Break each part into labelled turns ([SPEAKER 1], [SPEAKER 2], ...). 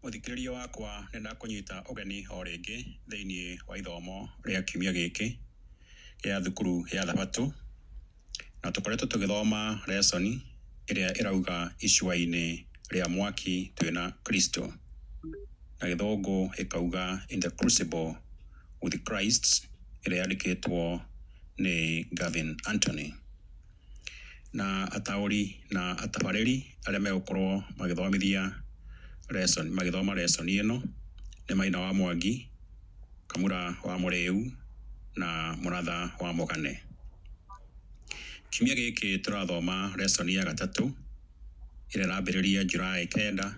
[SPEAKER 1] Mũthikĩrĩria wakwa, nĩ ndakũnyita ũgeni o rĩngĩ thĩinĩ wa ithomo rĩa kiumia gĩkĩ gĩa thukuru ya Thabatũ, na tũkoretwo tũgĩthoma lesson ĩrĩa ĩrauga icua-inĩ rĩa mwaki twĩna Kristo, na gĩthũngũ ĩkauga in the crucible with Christ, ĩrĩa yandĩkĩtwo nĩ Gavin Anthony. Na ataũri na atabarĩri arĩa megũkorwo magĩthomithia lesson, magĩthoma lesson ĩno nĩ Maina wa Mwangi, Kamura wa Mũrĩu na Mũratha wa Mũgane. Kiumia gĩkĩ tũrathoma lesson ya gatatũ ĩrĩa ĩrambĩrĩria July 9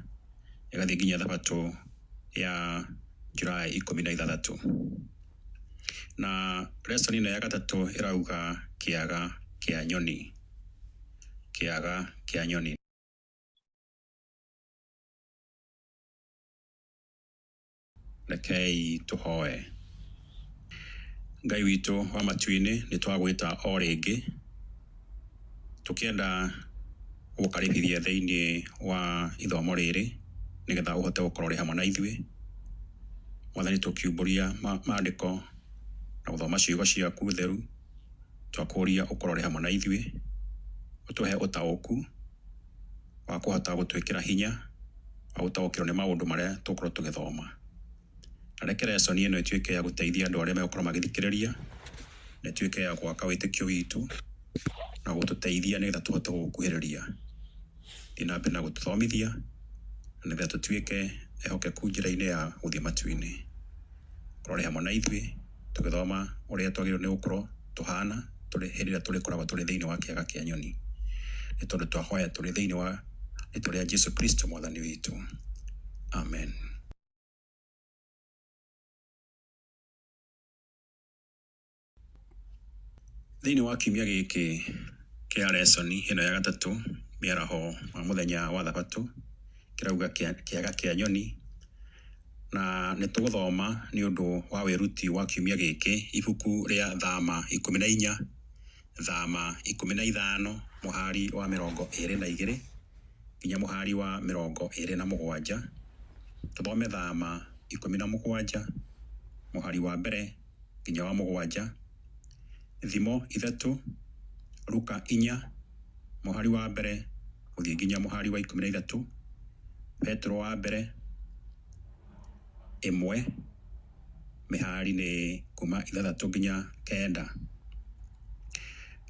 [SPEAKER 1] ĩgathiĩ nginya Thabatũ ya July 16. Na lesson ĩno ya gatatũ ĩrauga kĩaga kĩa nyoni. Kĩaga kĩa nyoni. Rekei tũhoe. Ngai witũ wa matu-inĩ, nĩ twagwĩta o rĩngĩ tũkĩenda gũgũkaribithia thĩinĩ wa ithomo rĩrĩ nĩgetha ũhote gũkorwo ũrĩ hamwe na ithuĩ. Mwathani, tũkiumbũria maandĩko na gũthoma ciugo ciaku theru, twakũria ũkorwo ũrĩ hamwe na ithuĩ, ũtũhe ũtaũku wa kũhota gũtwĩkĩra hinya wa gũtaũkĩrwo nĩ maũndũ marĩa tũgũkorwo tũgĩthoma. Na reke lesson ĩno ĩtuĩke ya gũteithia andũ arĩa megũkorwo magĩthikĩrĩria, na ĩtuĩke ya gwaka wĩtĩkio witũ na gũtũteithia nĩgetha tũhote gũgũkuhĩrĩria. Thiĩ na mbere na gũtũthomithia na nĩgetha tũtuĩke ehokeku njĩra-inĩ ya gũthiĩ matu-inĩ. Korwo ũrĩ hamwe na ithuĩ tũgĩthoma ũrĩa twagĩrĩirwo nĩ gũkorwo tũhana tũrĩ hĩndĩ ĩrĩa tũrĩkoragwo tũrĩ thĩinĩ wa kĩaga kĩa nyoni. Nĩ tondũ twahoya tũrĩ thĩinĩ wa rĩtwa rĩa Jesu Kristo mwathani witũ. Amen. Thĩinĩ wa kiumia gĩkĩ kĩa lesson ĩno ya gatatũ, mĩaraho wa mũthenya wa Thabatũ, kĩrauga kĩaga kĩa nyoni, na nĩ tũgũthoma nĩ ũndũ wa wĩruti wa kiumia gĩkĩ ibuku rĩa Thama 14, Thama 15, mũhari wa 22 nginya mũhari wa 27. Tũthome Thama 17, mũhari wa mbere nginya wa 7, Thimo 3, Luka 4, mũhari wa mbere gũthiĩ nginya mũhari wa 13, Petero wa mbere 1, mĩhari nĩ kuma 6 nginya 9.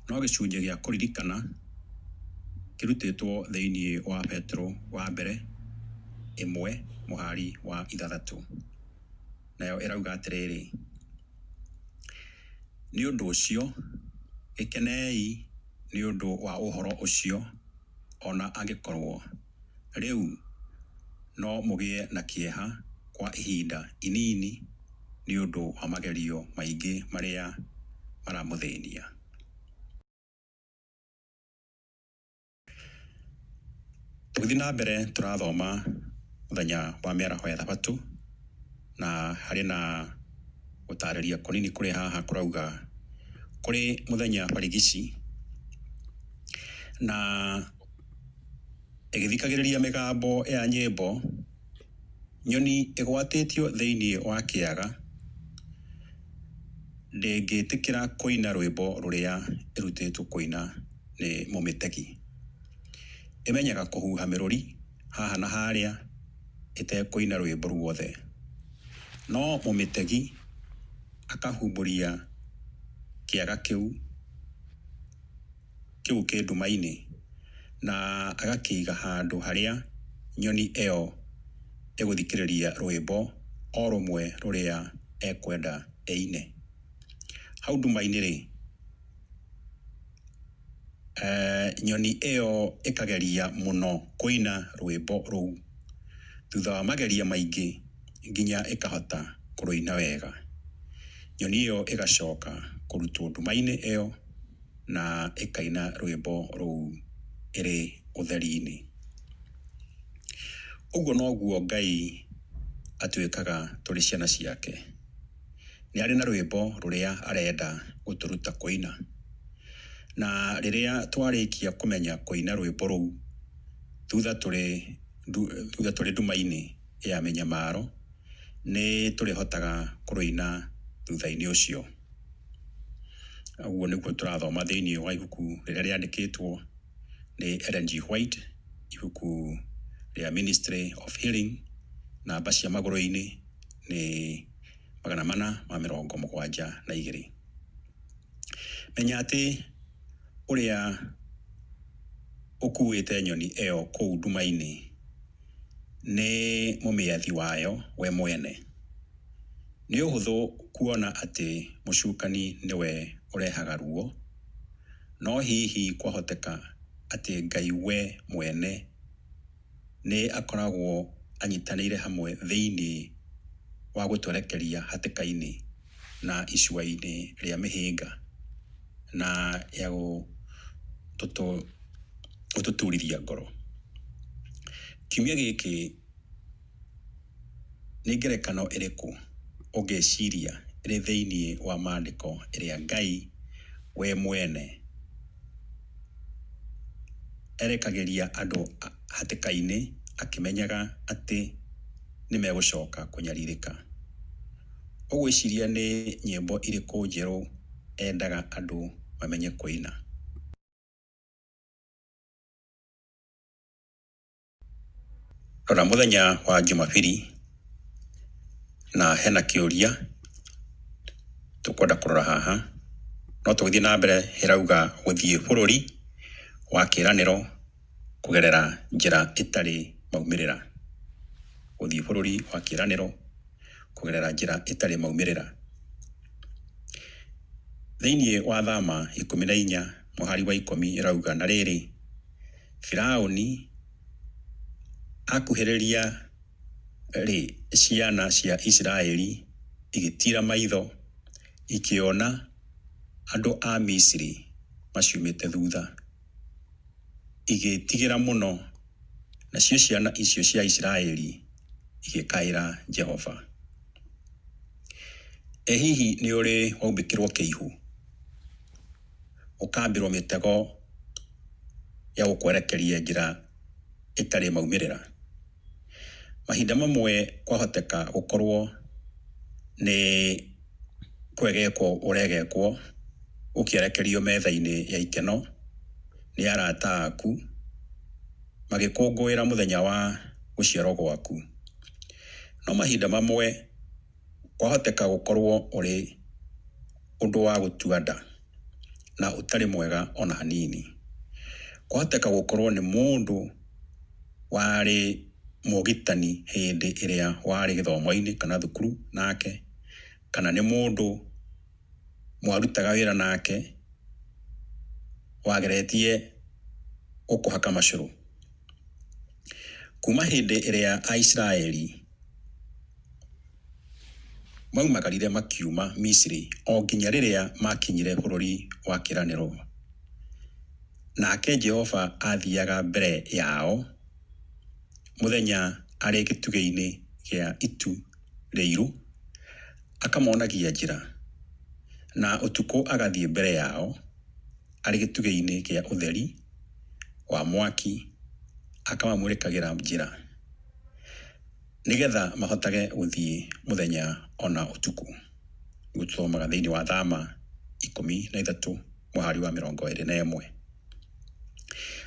[SPEAKER 1] No gĩcunjĩ gĩa kũririkana kĩrutĩtwo thĩinĩ wa Petero wa mbere 1 mũhari wa 6. Nayo ĩrauga atĩrĩrĩ, nĩ ũndũ ũcio gĩkenei nĩ ũndũ wa ũhoro ũcio, o na angĩkorwo rĩu no mũgĩe na kĩeha kwa ihinda inini nĩ ũndũ wa magerio maingĩ marĩa maramũthĩnia. Tũgĩthiĩ na mbere tũrathoma mũthenya wa mĩaraho ya Thabatũ, na harĩ na gũtarĩria kũnini kũrĩ haha kũrauga kũrĩ mũthenya barigici, na ĩgĩthikagĩrĩria mĩgambo ya nyĩmbo, nyoni ĩgwatĩtio thĩinĩ wa kĩaga ndĩngĩtĩkĩra kũina rwĩmbo rũrĩa ĩrutĩtwo kũina nĩ mũmĩtegi. Ĩmenyaga kũhuha mĩrũri haha na harĩa ĩtekũina rwĩmbo ruothe. No mũmĩtegi akahumbũria kĩaga kĩu kĩu kĩ nduma-inĩ na agakĩiga handũ harĩa nyoni ĩyo ĩgũthikĩrĩria rwĩmbo o rũmwe rũrĩa ekwenda ĩine. Hau nduma-inĩ-rĩ, nyoni ĩyo ĩkageria mũno kũina rwĩmbo rũu. Thutha wa mageria maingĩ nginya ĩkahota kũrũina wega. Nyoni ĩyo ĩgacoka kũrutwo nduma-inĩ ĩyo na ĩkaina rwĩmbo rũu ĩrĩ ũtheri-inĩ. Ũguo noguo Ngai atwĩkaga tũrĩ ciana ciake. Nĩ arĩ na rwĩmbo rũrĩa arenda gũtũruta kũina. Na rĩrĩa twarĩkia kũmenya kũina rwĩmbo rũu thutha tũrĩ nduma-inĩ ya mĩnyamaro, nĩ tũrĩhotaga kũrũina thutha-inĩ ũcio. Ũguo nĩguo tũrathoma thĩinĩ wa ibuku rĩrĩa rĩandĩkĩtwo nĩ Ellen G. White, ibuku rĩa Ministry of Healing, namba cia magũrũ-inĩ nĩ 472. Menya atĩ ũrĩa ũkuĩte nyoni ĩyo kũu nduma-inĩ nĩ mũmĩathi wayo we mwene. Nĩ ũhũthũ kuona atĩ mũcukani nĩwe ũrehaga ruo, no hihi kwahoteka atĩ Ngai we mwene nĩ akoragwo anyitanĩire hamwe thĩinĩ wa gũtwerekeria hatĩka-inĩ na icua-inĩ rĩa mĩhĩnga na ya gũtũturithia ngoro. Kiumia gĩkĩ nĩ ngerekano ĩrĩkũ ũngĩciria ĩrĩ thĩinĩ wa maandĩko ĩrĩa Ngai we mwene erekagĩria andũ hatĩka-inĩ akĩmenyaga atĩ nĩ megũcoka kũnyarirĩka? Ũgwĩciria nĩ nyĩmbo irĩkũ njerũ endaga andũ mamenye kũina? Rora mũthenya wa Jumabiri na hena kĩũria tũkwenda kũrora haha, no tũgĩthiĩ na mbere ĩrauga gũthiĩ bũrũri wa kĩĩranĩro kũgerera njĩra ĩtarĩ maumĩrĩra. Gũthiĩ bũrũri wa kĩĩranĩro kũgerera njĩra ĩtarĩ maumĩrĩra. Thĩinĩ wa Thama 14 mũhari wa 10 ĩrauga na rĩrĩ, Firaũni akuhĩrĩria rĩ, ciana cia Isiraeli igĩtiira maitho, ikĩona andũ a Misiri maciumĩte thutha, igĩĩtigĩra mũno, nacio ciana icio cia Isiraeli igĩkaĩra Jehova. Ĩ hihi nĩ ũrĩ waumbĩkĩrwo kĩihũ, ũkambĩrwo mĩtego ya gũkwerekeria njĩra ĩtarĩ maumĩrĩra? Mahinda mamwe kwahoteka gũkorwo nĩ kwegekwo ũregekwo ũkĩerekerio metha-inĩ ya ikeno nĩ arata aku magĩkũngũĩra mũthenya wa gũciarwo gwaku. No mahinda mamwe kwahoteka gũkorwo ũrĩ ũndũ wa gũtua nda na ũtarĩ mwega ona hanini. Kwahoteka gũkorwo nĩ mũndũ warĩ mũgitani hĩndĩ ĩrĩa warĩ gĩthomo-inĩ kana thukuru nake, kana nĩ mũndũ mwarutaga wĩra nake wageretie gũkũhaka macũrũ. Kuma hĩndĩ ĩrĩa Aisiraeli maumagarire makiuma Misiri o nginya rĩrĩa makinyire bũrũri wa kĩĩranĩro, nake Jehova aathiaga mbere yao mũthenya arĩ gĩtugĩ-inĩ gĩa itu rĩirũ, akamonagia njĩra, na ũtukũ agathiĩ mbere yao arĩ gĩtugĩ-inĩ kĩa ũtheri wa mwaki, akamamũrĩkagĩra njĩra, nĩgetha mahotage gũthiĩ mũthenya ona ũtukũ. Nĩguo tũthomaga thĩinĩ wa Thama 13 mũhari wa 21.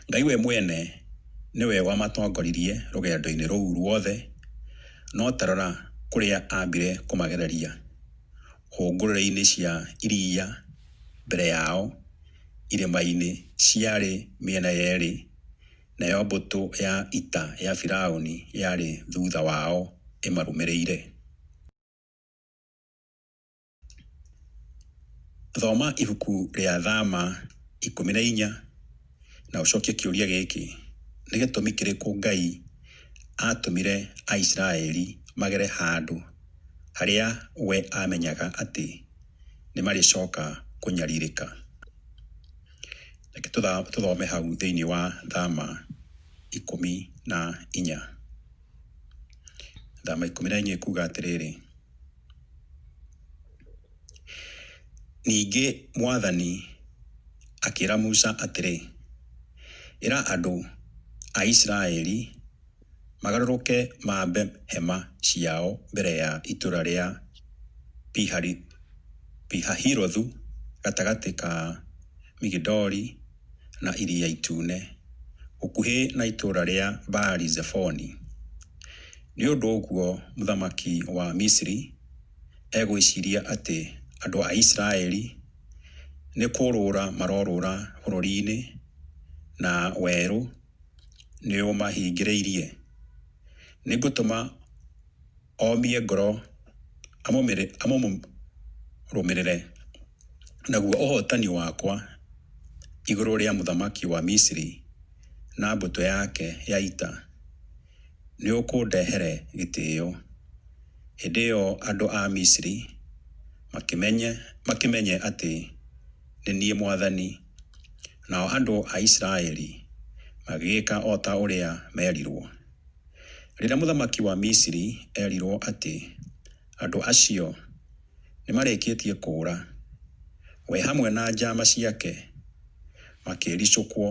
[SPEAKER 1] Ngai we mwene nĩwe wamatongoririe rũgendo-inĩ rũu ruothe, no ta rora kũrĩa aambire kũmagereria hũngũrũrũ-inĩ cia iria mbere yao, irĩma-inĩ ciarĩ mĩena yerĩ, nayo mbũtũ ya ita ya Firaũni yarĩ thutha wao ĩmarũmĩrĩire. Thoma ibuku rĩa Thama 14 na ũcokie kĩũria gĩkĩ, nĩ gĩtũmi kĩrĩkũ Ngai aatũmire Aisiraeli magere handũ harĩa we aamenyaga atĩ nĩ marĩcoka kũnyarirĩka? Reke tũthome hau thĩinĩ wa Thama 14. Thama 14 ĩkuga atĩrĩrĩ, Ningĩ mwathani akĩĩra Musa atĩrĩ, Ĩra andũ a Isiraeli Magarũrũke mambe hema ciao mbere ya itũũra rĩa Pihahirothu, gatagatĩ ka Migidoli na Iria Itune, gũkuhĩ na itũũra rĩa Baali-Zefoni. Nĩ ũndũ ũguo mũthamaki wa Misiri egwĩciiria atĩ andũ a Isiraeli nĩ kũũrũra marorũũra bũrũri-inĩ, na werũ nĩũmahingĩrĩirie. Nĩngũtũma omie ngoro amũrũmĩrĩre, naguo ũhootani wakwa igũrũ rĩa mũthamaki wa Misiri na mbũtũ yake ya ita nĩũkũndehere gĩtĩo. Hĩndĩ ĩyo andũ a Misiri makĩmenye atĩ nĩ niĩ mwathani. Nao andũ a Isiraeli magĩĩka o ta ũrĩa meerirwo. Rĩrĩa mũthamaki wa Misiri eerirwo atĩ andũ acio nĩmarĩkĩtie kũũra, we hamwe na njaama ciake makĩĩricũkwo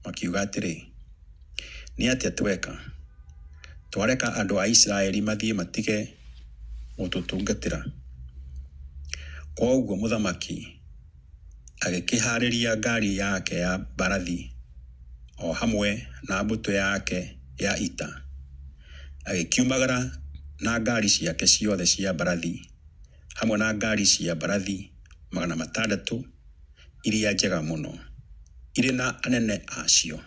[SPEAKER 1] makiuga atĩrĩ, Nĩ atĩa tweka, twareka andũ a Isiraeli mathiĩ matige gũtũtungatĩra? Kwoguo mũthamaki agĩkĩhaarĩria ngaari yake ya mbarathi o hamwe na mbũtũ yake ya ita, agĩkiumagara na ngaari ciake ciothe cia mbarathi, hamwe na ngaari cia mbarathi 600 iria njega mũno, irĩ na anene a cio.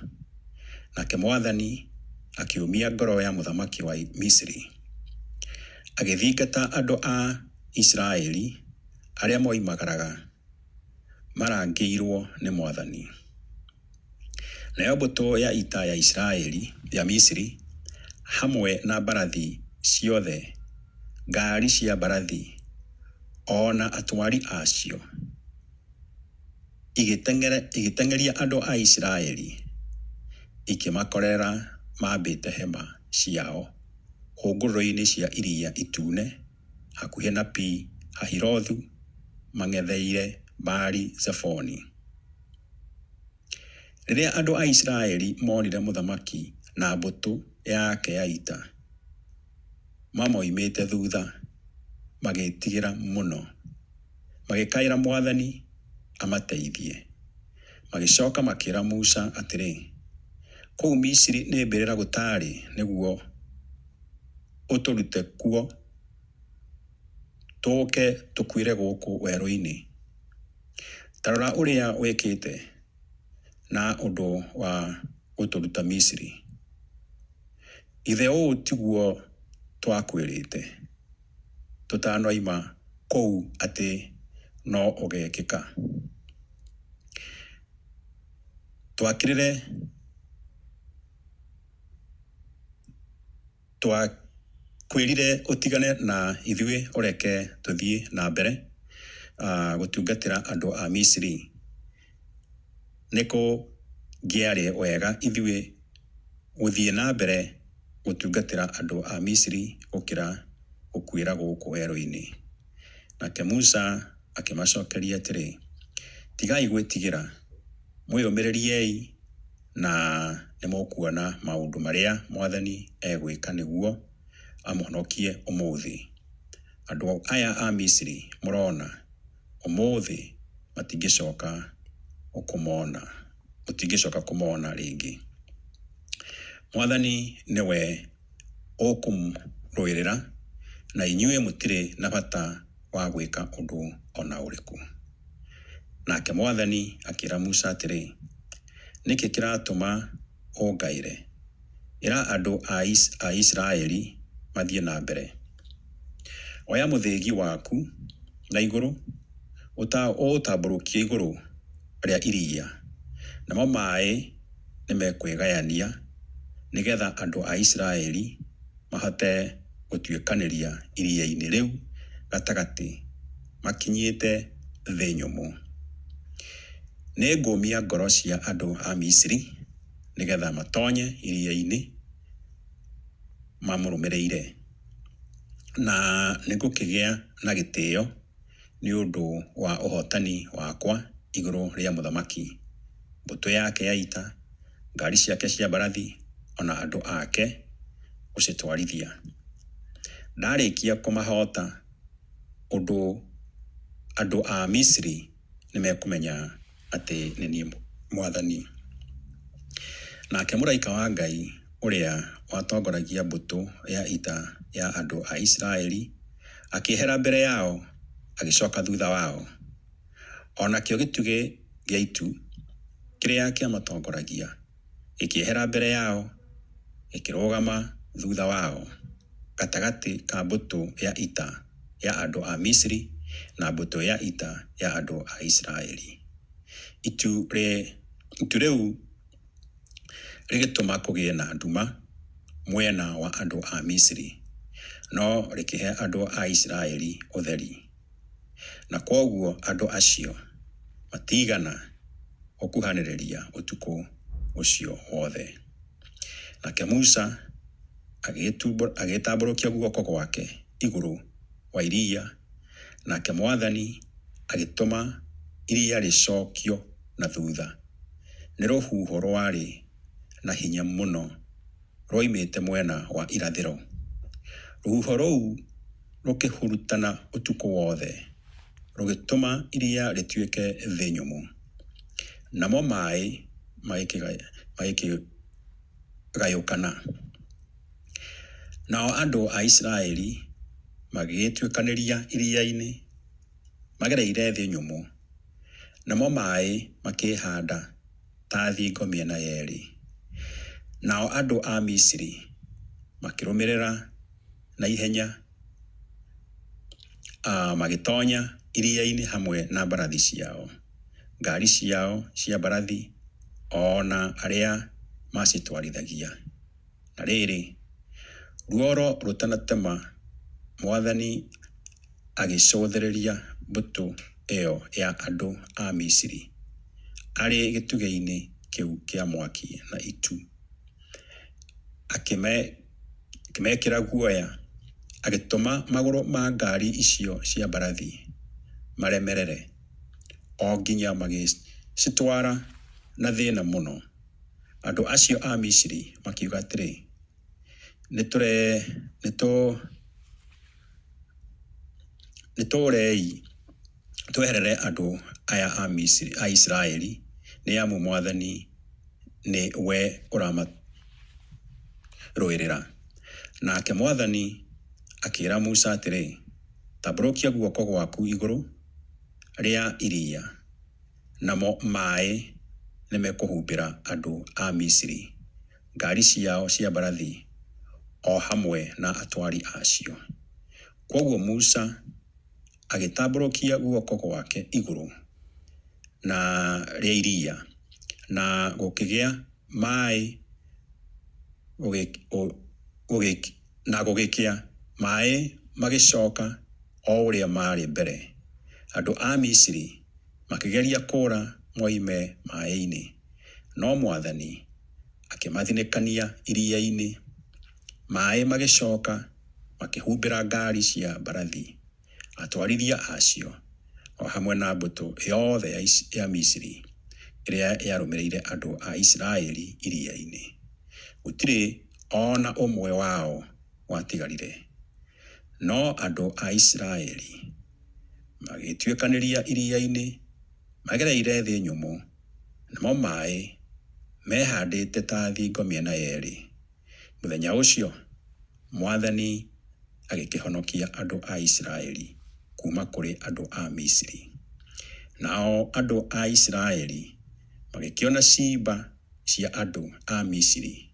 [SPEAKER 1] Nake mwathani akĩũmia ngoro ya mũthamaki wa Misiri, agĩthingata andũ a Isiraeli arĩa moimagaraga marangĩirwo nĩ mwathani. Nayo mbũtũ ya ita ya Isiraeli, ya Misiri, hamwe na mbarathi ciothe, ngaari cia mbarathi, o na atwari a cio, igĩteng'eria andũ a Isiraeli, ikĩmakorerera maambĩte hema ciao hũgũrũrũ-inĩ cia Iria Itune hakuhĩ na Pi-Hahirothu mang'etheire Baali-Zefoni. Rĩrĩa andũ a Isiraeli moonire mũthamaki na mbũtũ yake ya ita mamoimĩte thuutha, magĩĩtigĩra mũno, magĩkaĩra mwathani amateithie. Magĩcooka makĩĩra Musa atĩrĩ, Kũu Misiri nĩ mbĩrĩra gũtaarĩ nĩguo ũtũrute kuo tũũke tũkuĩre gũkũ werũ-inĩ? Ta rora ũrĩa wĩkĩte na ũndũ wa gũtũruta Misiri. Githĩ ũũ tiguo twakwĩrĩte tũtanoima kũu atĩ no ũgeekĩka? Twakĩrĩre Twakwĩrire ũtigane na ithuĩ ũreke tũthiĩ na mbere gũtungatĩra andũ a Misiri. Nĩ kũngĩarĩ wega ithuĩ gũthiĩ na mbere gũtungatĩra andũ a Misiri gũkĩra gũkuĩra gũkũ werũ-inĩ. Nake Musa akĩmacokeria atĩrĩ, Tigai gwĩtigĩra, mwĩyũmĩrĩriei na nĩmũkuona maũndũ marĩa mwathani egwĩka nĩguo amũhonokie ũmũthĩ. Andũ aya a Misiri mũrona ũmũthĩ matingĩcoka kũmona, mũtingĩcoka kũmona rĩngĩ. Mwathani nĩwe ũkũmũrũĩrĩra, na inyuĩ mũtirĩ na bata wa gwĩka ũndũ o na ũrĩkũ. Nake mwathani akĩĩra Musa atĩrĩ, Nĩkĩ kĩratũma ũngaĩre? Ĩra andũ a Isiraeli mathiĩ na mbere. Oya mũthĩgi waku na igũrũ, ũũtambũrũkie igũrũ rĩa iria, namo maaĩ nĩmekwĩgayania, nĩgeetha andũ a Isiraeli mahote gũtuĩkanĩria iria-inĩ rĩu gatagatĩ makinyĩte thĩ nyũmũ. Nĩngũũmia ngoro cia andũ a Misiri, nĩgeetha matoonye iria-inĩ mamũrũmĩrĩire, na nĩngũkĩgĩa na gĩtĩĩo nĩ ũndũ wa ũhootani wakwa igũrũ rĩa mũthamaki, mbũtũ yake ya ita, ngaari ciake cia mbarathi, o na andũ ake gũcitwarithia. Ndarĩkia kũmahoota ũndũ andũ a Misiri nĩmekũmenya atĩ nĩ niĩ mwathani. Nake mũraika wa Ngai ũrĩa watongoragia mbũtũ ya ita ya andũ a Isiraeli akĩehera mbere yao agĩcoka thutha wao. O nakĩo gĩtugĩ gĩa itu kĩrĩa kĩamatongoragia gĩkĩehera mbere yao gĩkĩrũgama thutha wao gatagatĩ ka mbũtũ ya ita ya andũ a Misiri na mbũtũ ya ita ya andũ a Isiraeli. Itu rĩu rĩgĩtũma kũgĩe na nduma mwena wa andũ a Misiri, no rĩkĩhe andũ a Isiraeli ũtheri. Na kwoguo andũ acio matiigana gũkuhanĩrĩria ũtukũ ũcio wothe. Nake Musa agĩtambũrũkia guoko gwake igũrũ wa iria, nake Mwathani agĩtũma iria rĩcokio na thutha nĩ rũhuho rwarĩ na hinya mũno rwoimĩte mwena wa irathĩro. Rũhuho rũu rũkĩhurutana ũtukũ wothe, rũgĩtũma iria rĩtuĩke thĩ nyũmũ, namo maĩ magĩkĩgayũkana. Nao andũ a Isiraeli magĩgĩtuĩkanĩria iria-inĩ magereire thĩ nyũmũ, namo maĩ makĩĩhaanda ta thingo mĩena yerĩ. Nao andũ a Misiri makĩrũmĩrĩra na ihenya, magĩtonya iria-inĩ hamwe na mbarathi ciao, ngaari ciao cia mbarathi, o na arĩa maacitwarithagia. Na rĩrĩ, ruoro rũtanatema, Mwathani agĩcũthĩrĩria mbũtũ ĩyo ya andũ a Misiri arĩ gĩtugĩ-inĩ kĩu kĩa mwaki na itu, akĩmekĩra guoya, agĩtũma magũrũ ma ngaari icio cia mbarathi maremerere, o nginya magĩcitwara na thĩna mũno. Andũ acio a Misiri makiuga atĩrĩ, Nĩtũũrei tweherere andũ aya a Isiraeli, nĩ amu Mwathani nĩ we ũramarũĩrĩra. Nake Mwathani akĩĩra Musa atĩrĩ, Tambũrũkia guoko gwaku igũrũ rĩa iria, namo maĩ nĩmekũhumbĩra andũ a Misiri, ngaari ciao cia mbarathi, o hamwe na atwari a cio. Kwoguo Musa agĩtambũrũkia guoko gwake igũrũ na rĩa iria, na gũkĩgĩa maĩ na gũgĩkĩa, maĩ magĩcoka o ũrĩa maarĩ mbere. Andũ a Misiri makĩgeria kũũra moime maĩ-inĩ, no Mwathani akĩmathinĩkania iria-inĩ. Maĩ magĩcoka makĩhumbĩra ngaari cia mbarathi, atwarithia a cio, o hamwe na mbũtũ yothe ya Misiri ĩrĩa yarũmĩrĩire andũ a Isiraeli iria-inĩ. Gũtirĩ o na ũmwe wao watigarire. No andũ a Isiraeli magĩtuĩkanĩria iria-inĩ magereire thĩ nyũmũ, namo maĩ mehandĩte ta thingo mĩena yerĩ. Mũthenya ũcio Mwathani agĩkĩhonokia andũ a Isiraeli kuuma kũrĩ andũ a Misiri. Nao andũ a Isiraeli magĩkĩona ciimba cia andũ a Misiri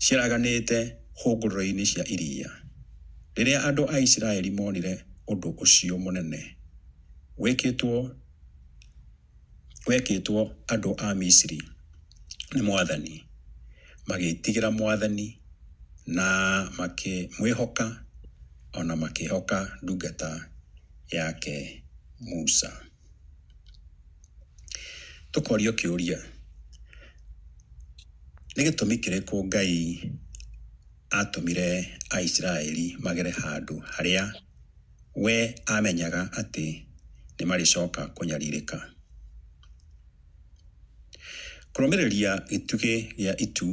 [SPEAKER 1] ciaraganĩte hũgũrũrũ-inĩ cia iria. Rĩrĩa andũ a Isiraeli moonire ũndũ ũcio mũnene wekĩtwo andũ a Misiri nĩ Mwathani, magĩĩtigĩra Mwathani na makĩmwĩhoka, o na makĩĩhoka ndungata yake Musa. Tũkorio kĩũria, nĩ gĩtũmi kĩrĩkũ Ngai atũmire Aisiraeli magere handũ harĩa we amenyaga atĩ nĩ marĩcoka kũnyarirĩka? Kũrũmĩrĩria gĩtugĩ gĩa itu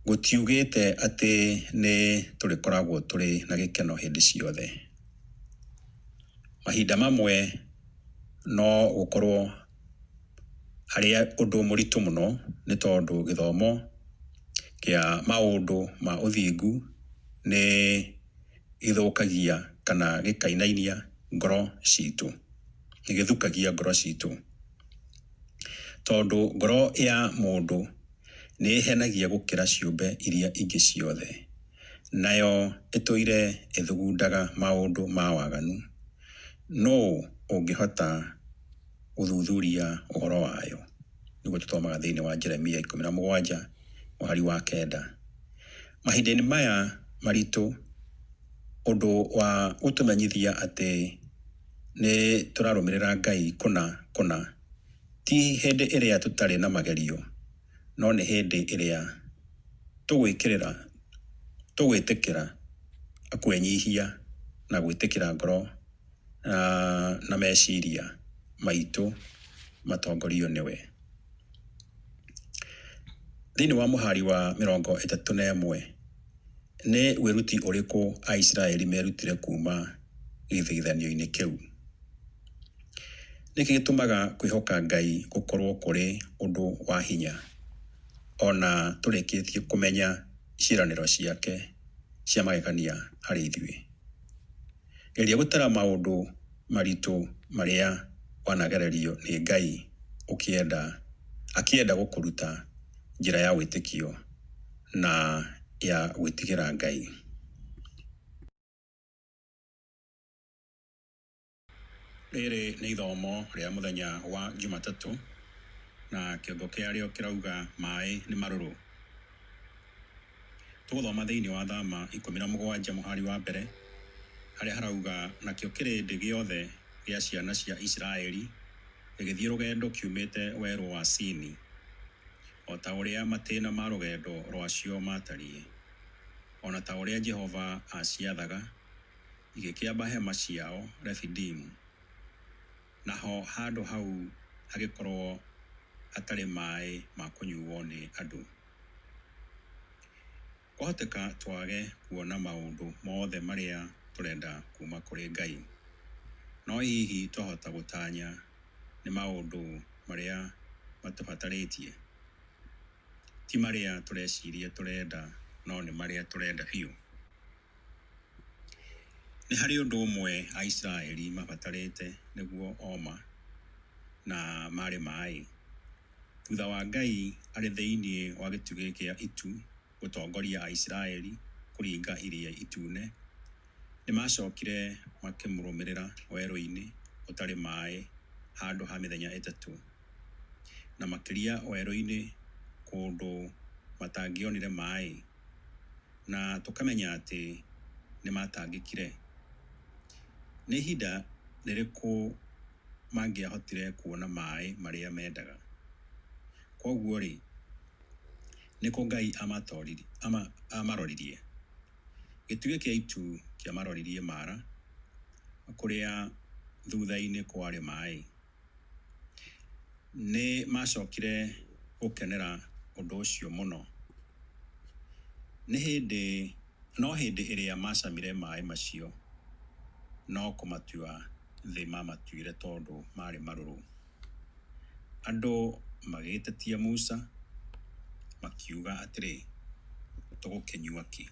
[SPEAKER 1] Gũtiugĩte atĩ nĩ tũrĩkoragwo tũrĩ na gĩkeno hĩndĩ ciothe. Mahinda mamwe no gũkorwo harĩ ũndũ mũritũ mũno nĩ tondũ gĩthomo kĩa maũndũ ma ũthingu nĩ gĩthũkagia kana gĩkainainia ngoro citũ, nĩ gĩthukagia ngoro citũ. Tondũ ngoro ya mũndũ nĩ ĩhenagia gũkĩra ciũmbe iria ingĩ ciothe, nayo ĩtũire ĩthugundaga maũndũ ma waganu, nũũ ũngĩhota gũthuthuria ũhoro wayo? Nĩguo tũthomaga thĩinĩ wa Jeremia 17 mũhari wa 9. Mahinda-inĩ maya maritũ, ũndũ wa gũtũmenyithia atĩ nĩ tũrarũmĩrĩra Ngai kũna kũna ti hĩndĩ ĩrĩa tũtarĩ na magerio, no nĩ hĩndĩ ĩrĩa tũgwĩkĩrĩra tũgwĩtĩkĩra kwĩnyihia na gwĩtĩkĩra ngoro na meciria maitũ matongorio nĩwe. Thĩinĩ wa mũhari wa 31, nĩ wĩruti ũrĩkũ Aisiraeli merutire kuuma gĩthigithanio-inĩ kĩu? Nĩkĩ gĩtũmaga kwĩhoka Ngai gũkorũo kũrĩ ũndũ wa hinya o na tũrĩkĩtie kũmenya ciĩranĩro ciake cia magegania harĩ ithuĩ? Geria gũtara maũndũ maritũ marĩa wanagererio nĩ Ngai ũkĩenda akĩenda gũkũruta njĩra ya wĩtĩkio na ya gwĩtigĩra Ngai. Rĩrĩ nĩ ithomo rĩa mũthenya wa Jumatatũ na kĩongo kĩarĩo kĩrauga maĩ nĩ marũrũ. Tũgũthoma thĩinĩ wa Thama 17 mũhari wa mbere harĩa harauga, nakĩo kĩrĩndĩ gĩothe gĩa ciana cia Isiraeli gĩgĩthiĩ rũgendo kiumĩte werũ wa Sini, o ta ũrĩa matĩna ma rũgendo rwacio maatariĩ, o na ta ũrĩa Jehova aaciathaga, igĩkĩamba hema ciao Refidimu, naho handũ hau hagĩkorwo hatarĩ maĩ ma kũnyuo nĩ andũ. Kwahoteka twage kuona maũndũ mothe marĩa tũrenda kuuma kũrĩ Ngai, no hihi twahota gũtanya nĩ maũndũ marĩa matũbatarĩtie? Ti marĩa tũreciria tũrenda, no nĩ marĩa tũrenda biũ. Nĩ harĩ ũndũ ũmwe Aisiraeli mabatarĩte nĩguo oma, na marĩ maĩ. Thutha wa Ngai arĩ thĩinĩ wa gĩtugĩ kĩa itu gũtongoria Aisiraeli kũringa Iria Itune, nĩ maacokire makĩmũrũmĩrĩra werũ-inĩ ũtarĩ maĩ handũ ha mĩthenya 3, na makĩria werũ-inĩ kũndũ matangĩonire maĩ, na tũkamenya atĩ nĩ maatangĩkire. Nĩ ihinda rĩrĩkũ mangĩahotire kuona maĩ marĩa mendaga? Kwoguo-rĩ, nĩkũ Ngai amaroririe? Gĩtugĩ kĩa itu kĩamaroririe Mara, kũrĩa thutha-inĩ kwarĩ maĩ. Nĩ maacokire gũkenera ũndũ ũcio mũno. Nĩ hĩndĩ no hĩndĩ ĩrĩa maacamire maĩ macio, no kũmatua thĩ maamatuire tondũ maarĩ marũrũ. Andũ magĩgĩtetia Musa, makiuga atĩrĩ, Tũgũkĩnyua kĩ?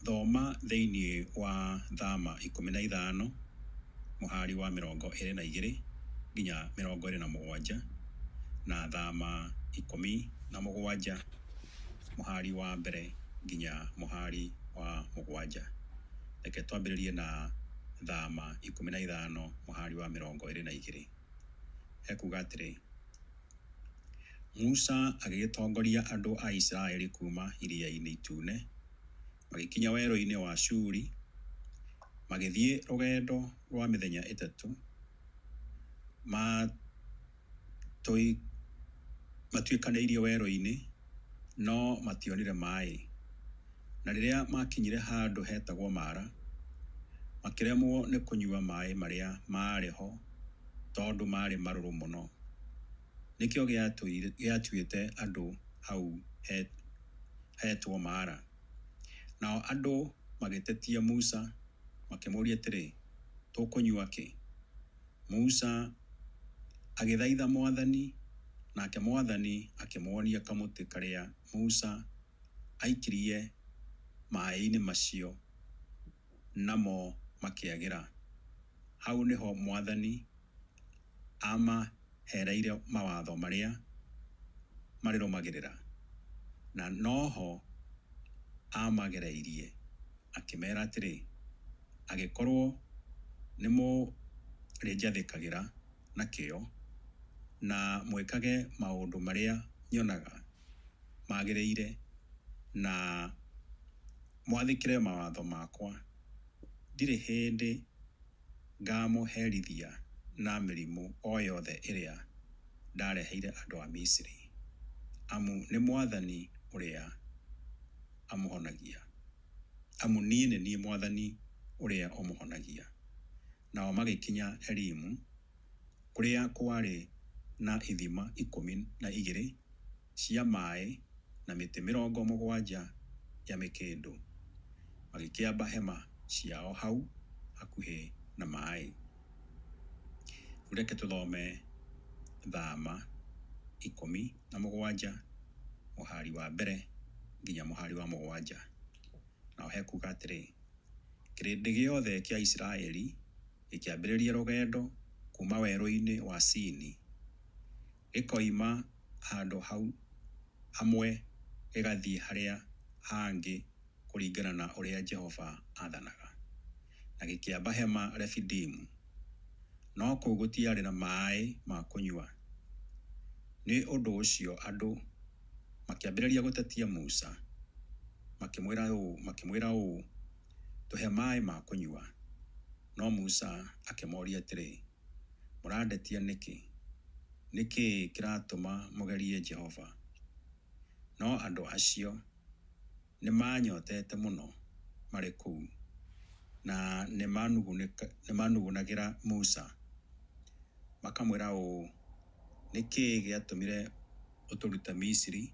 [SPEAKER 1] Thoma thĩinĩ wa Thama 15 mũhari wa 22 nginya 27 na Thama 17 mũhari wa mbere nginya mũhari wa 7. Reke twambĩrĩrie na Thama 15 mũhari wa 22. Hekuuga atĩrĩ, Musa agĩgĩtongoria andũ a Isiraeli kuuma Iria-inĩ Itune, magĩkinya werũ-inĩ wa Shuri, magĩthiĩ rũgendo rwa mĩthenya 3, matuĩkanĩirie werũ-inĩ, no mationire maĩ. Na rĩrĩa maakinyire handũ hetagwo Mara, makĩremwo nĩ kũnyua maĩ marĩa maarĩ ho. tondũ maarĩ marũrũ mũno. Nĩkĩo gĩatuĩte andũ hau hetwo Mara. Nao andũ magĩtetia Musa, makĩmũũria atĩrĩ, Tũkũnyua kĩ? Musa agĩthaitha Mwathani, nake Mwathani akĩmuonia kamũtĩ karĩa Musa aikirie maaĩ-inĩ macio, namo makĩagĩra. Hau nĩho Mwathani aamahereire mawatho marĩa marĩrũmagĩrĩra, na noho aamagereirie, akĩmeera atĩrĩ, Angĩkorwo nĩmũrĩnjathĩkagĩra na kĩyo, na mwĩkage maũndũ marĩa nyonaga magĩrĩire, na mwathĩkĩre mawatho makwa, ndirĩ hĩndĩ ngaamũherithia na mĩrimũ o yothe ĩrĩa ndareheire andũ a Misiri, amu nĩ Mwathani ũrĩa amũhonagia. Amu niĩ nĩ niĩ Mwathani ũrĩa ũmũhonagia. Nao magĩkinya Elimu, kũrĩa kwarĩ na ithima 12 cia maaĩ na mĩtĩ 70 ya mĩkĩndũ, magĩkĩamba hema ciao hau hakuhĩ na maaĩ. Rĩu reke tũthome Thama 17 mũhari wa mbere nginya mũhari wa mũgwanja. Nao hekuga atĩrĩ, Kĩrĩndĩ gĩothe kĩa Isiraeli gĩkĩambĩrĩria rũgendo kuuma werũ-inĩ wa Sini, gĩkoima handũ hamwe gĩgathiĩ harĩa hangĩ kũringana na ũrĩa Jehova aathanaga, na gĩkĩamba hema Refidimu. No kũu gũtiarĩ na maaĩ ma kũnyua. Nĩ ũndũ ũcio andũ makĩambĩrĩria gũtetia Musa, makĩmwĩra ũũ, Tũhe maaĩ ma kũnyua. No Musa akĩmooria atĩrĩ, Mũrandetia nĩkĩ? Nĩ kĩĩ kĩratũma mũgerie Jehova? No andũ acio nĩmaanyootete mũno marĩ kũu, na nĩmanugunagĩra Musa, makamwĩra ũũ, Nĩ kĩĩ gĩatũmire ũtũrute Misiri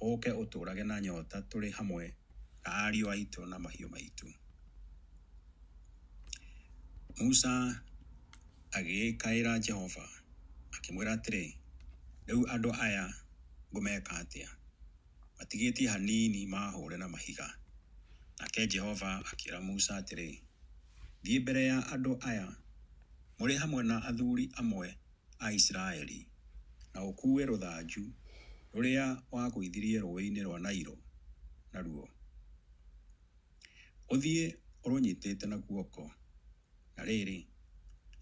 [SPEAKER 1] ũũke ũtũũrage na nyoota tũrĩ hamwe na ariũ aitũ na mahiũ maitũ? Musa agĩkaĩra Jehova, akĩmwĩra atĩrĩ, Rĩu andũ aya ngũmeka atĩa? Matigĩtie hanini maahũũre na mahiga. Nake Jehova akĩĩra Musa atĩrĩ, Thiĩ mbere ya andũ aya mũrĩ hamwe na athuri amwe a Isiraeli, na ũkuue rũthanju rũrĩa wagũithirie rũũĩ-inĩ rwa Nailo naruo. Ũthiĩ ũrũnyitĩte na guoko. Na rĩrĩ,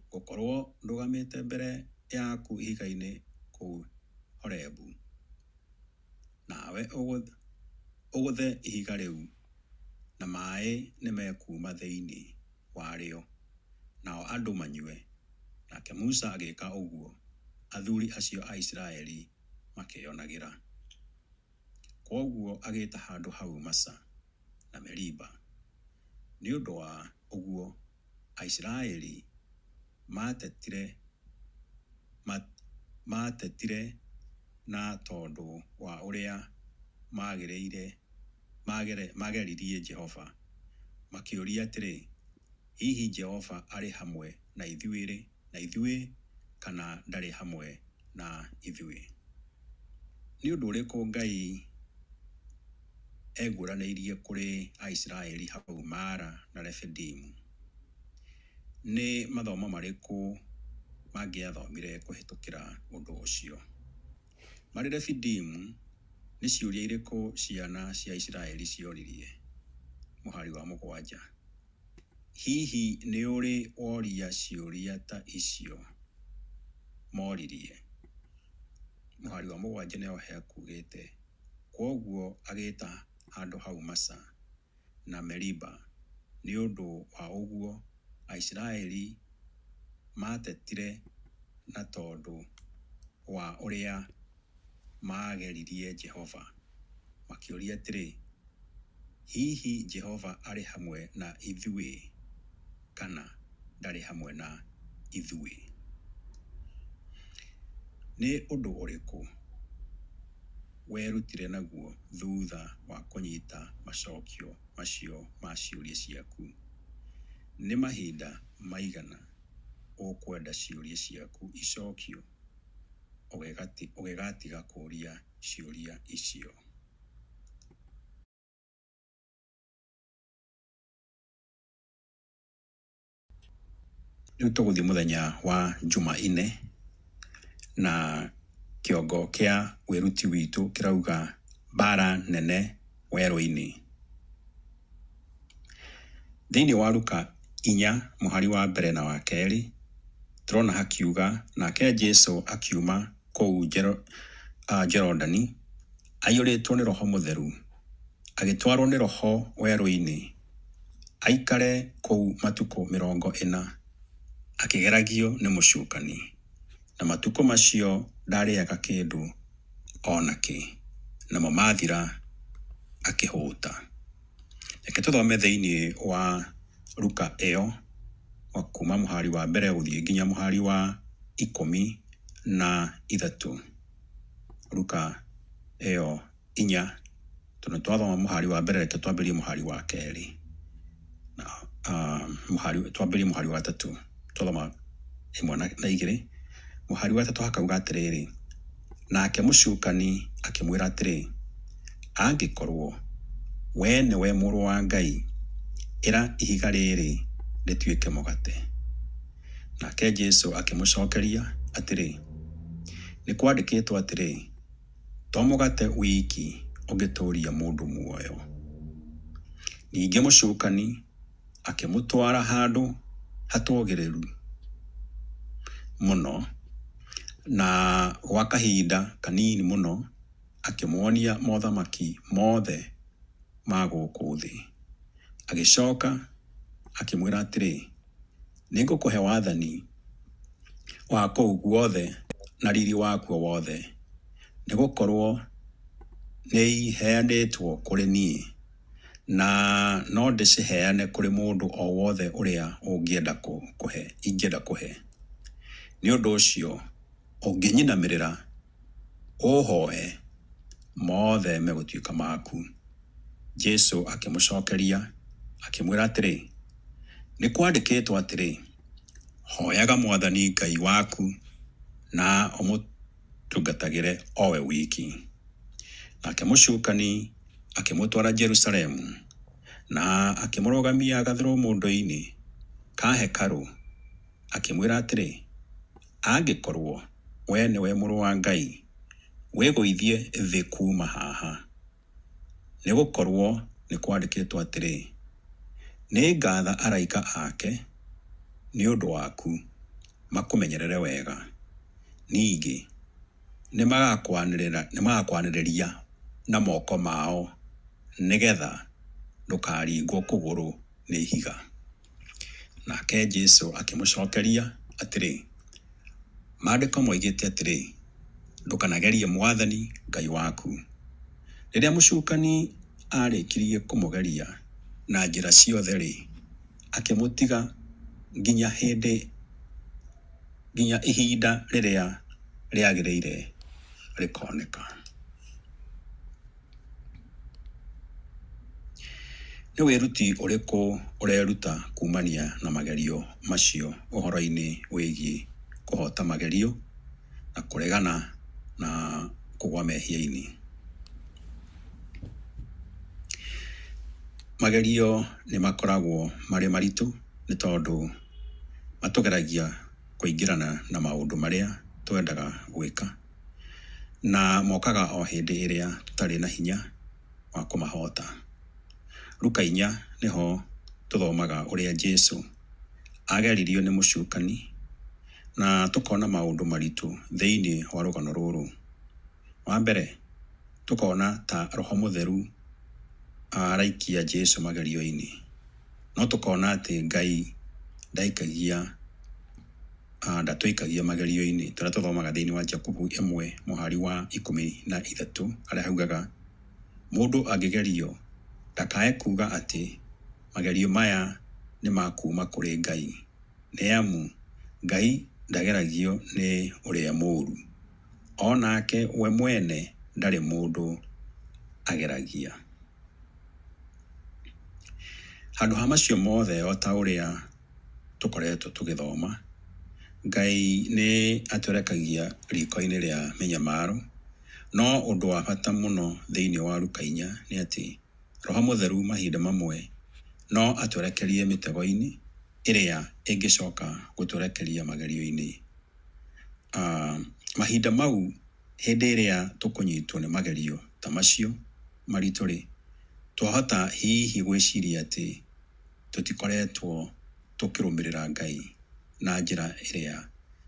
[SPEAKER 1] ngũkorwo ndũgamĩte mbere yaku ihiga-inĩ kũu Horebu, nawe ũgũthe ihiga rĩu, na maaĩ nĩmekuuma thĩinĩ warĩo, nao andũ manyue. Nake Musa agĩĩka ũguo, athuuri acio a Isiraeli makĩĩonagĩra. Kwoguo agĩĩta handũ hau Masa na Meriba. Nĩ ũndũ wa ũguo Aisiraeli maatetire na tondũ wa ũrĩa maageririe Jehova, makĩũria atĩrĩ, Hihi Jehova arĩ hamwe na ithuĩ kana ndarĩ hamwe na ithuĩ? Nĩ ũndũ ũrĩkũ Ngai eguũranĩirie kũrĩ Aisiraeli hau Mara na Refidimu? Nĩ mathomo marĩkũ mangĩathomire kũhĩtũkĩra ũndũ ũcio? Marĩ Refidimu, nĩ ciũria irĩkũ ciana cia Isiraeli cioririe? Mũhari wa 7. Hihi nĩ ũrĩ woria ciũria ta icio moririe? Mũhari wa 7 nĩho hekugĩte, Kwoguo agĩta handũ hau Masa na Meriba, nĩ ũndũ wa ũguo Aisiraeli maatetire na tondũ wa ũrĩa maageririe Jehova, makĩũria atĩrĩ, Hihi Jehova arĩ hamwe na ithuĩ kana ndarĩ hamwe na ithuĩ? Nĩ ũndũ ũrĩkũ werutire naguo thutha wa kũnyita macokio macio ma ciũria ciaku? Nĩ mahinda maigana ũkwenda ciũria ciaku icokio ũgĩgatiga kũũria ciũria icio? Rĩu tũgũthiĩ mũthenya wa Jumaine na kĩongo kĩa wĩruti witũ kĩrauga mbara nene werũ-inĩ. Thĩinĩ wa Luka 4 mũhari wa mbere na wa kerĩ tũrona hakiuga, nake Jesu akiuma kũu Jorodani aiyũrĩtwo nĩ Roho Mũtheru, agĩtwarwo nĩ Roho werũ-inĩ, aikare kũu matukũ 40, akĩgeragio nĩ mũcukani. Na matukũ macio ndarĩaga kĩndũ o nakĩ, namo mathira akĩhũta. Reke tũthome thĩinĩ wa Luka ĩyo kuma mũhari wa mbere gũthiĩ nginya mũhari wa 13. Luka ĩyo 4, tondũ twathoma mũhari wa mbere, reke twambĩrĩrie mũhari wa kerĩ na twambĩrĩrie mũhari wa gatatũ. Twathoma 1 na 2. Mũhari wa gatatũ hakauga atĩrĩrĩ, nake mũcukani akĩmwĩra atĩrĩ, angĩkorwo we nĩwe mũrũ wa Ngai, ĩra ihiga rĩrĩ rĩtuĩke mũgate. Nake Jesu akĩmũcokeria atĩrĩ, nĩ kwandĩkĩtwo atĩrĩ, to mũgate wiki ũngĩtũũria mũndũ muoyo. Ningĩ mũcukani akĩmũtwara handũ hatũũgĩrĩru mũno, na gwa kahinda kanini mũno akĩmuonia mothamaki mothe ma gũkũ thĩ. Agĩcoka akĩmwĩra atĩrĩ, nĩngũkũhe wathani wa kũu guothe na riri wakuo wothe, nĩgũkorwo nĩiheanĩtwo kũrĩ niĩ, na no ndĩciheane kũrĩ mũndũ o wothe ũrĩa ingĩenda kũhe. Nĩ ũndũ ũcio ũngĩnyinamĩrĩra ũũhooe, mothe megũtuĩka maku. Jesu akĩmũcokeria akĩmwĩra atĩrĩ, nĩ kwandĩkĩtwo atĩrĩ, hoyaga Mwathani Ngai waku na ũmũtungatagĩre o we wiki. Nake mũcukani akĩmũtwara Jerusalemu na akĩmũrũgamia gathũrũmũndũ-inĩ ka hekarũ, akĩmwĩra atĩrĩ, angĩkorwo we nĩwe mũrũ wa Ngai, wĩgũithie thĩ kuuma haha. Nĩgũkorwo nĩ kwandĩkĩtwo atĩrĩ, nĩngatha araika ake nĩ ũndũ waku makũmenyerere wega. Ningĩ nĩmagakwanĩrĩria na moko mao nĩgetha ndũkaringwo kũgũrũ nĩ ihiga. Nake Jesu akĩmũcokeria atĩrĩ, maandĩko moigĩte atĩrĩ, ndũkanagerie Mwathani Ngai waku. Rĩrĩa mũcukani aarĩkirie kũmũgeria na njĩra ciothe-rĩ, akĩmũtiga nginya ihinda rĩrĩa rĩagĩrĩire rĩkoneka. Nĩ wĩruti ũrĩkũ ũreruta kumania na magerio macio ũhoro-inĩ wĩgiĩ kũhota magerio na kũregana na kũgwa mehia-inĩ? Magerio nĩ makoragwo marĩ maritũ nĩ tondũ matũgeragia kũingĩrana na maũndũ marĩa twendaga gwĩka, na mokaga o hĩndĩ ĩrĩa tũtarĩ na hinya wa kũmahota. Luka 4 nĩho tũthomaga ũrĩa Jesu ageririo nĩ mũcukani, na tũkona maũndũ maritũ thĩinĩ wa rũgano rũrũ. Wa mbere, tũkona ta Roho Mũtheru araikia Jesu magerio-inĩ, no tũkona atĩ Ngai ndaikagia ndatũikagia magerio-inĩ, tũrĩa tũthomaga thĩinĩ wa Jakubu 1 mũhari wa 13, harĩa haugaga mũndũ angĩgerio ndakae kuga atĩ magerio maya nĩ ma kuuma kũrĩ Ngai, nĩ amu Ngai ndageragio nĩ ũrĩa mũũru, O nake we mwene ndarĩ mũndũ ageragia. Handũ ha macio mothe, o ta ũrĩa tũkoretwo tũgĩthoma, Ngai nĩ atwerekagia riko-inĩ rĩa mĩnyamaro, no ũndũ wa bata mũno thĩinĩ wa Luka 4 nĩ atĩ Roho Mũtheru mahinda mamwe no atwerekerie mĩtego-inĩ ĩrĩa ĩngĩcoka gũtwerekeria magerio-inĩ. Mahinda mau hĩndĩ ĩrĩa tũkũnyitwo nĩ magerio ta macio maritũ-rĩ, twahota hihi gwĩciria atĩ tũtikoretwo tũkĩrũmĩrĩra Ngai na njĩra ĩrĩa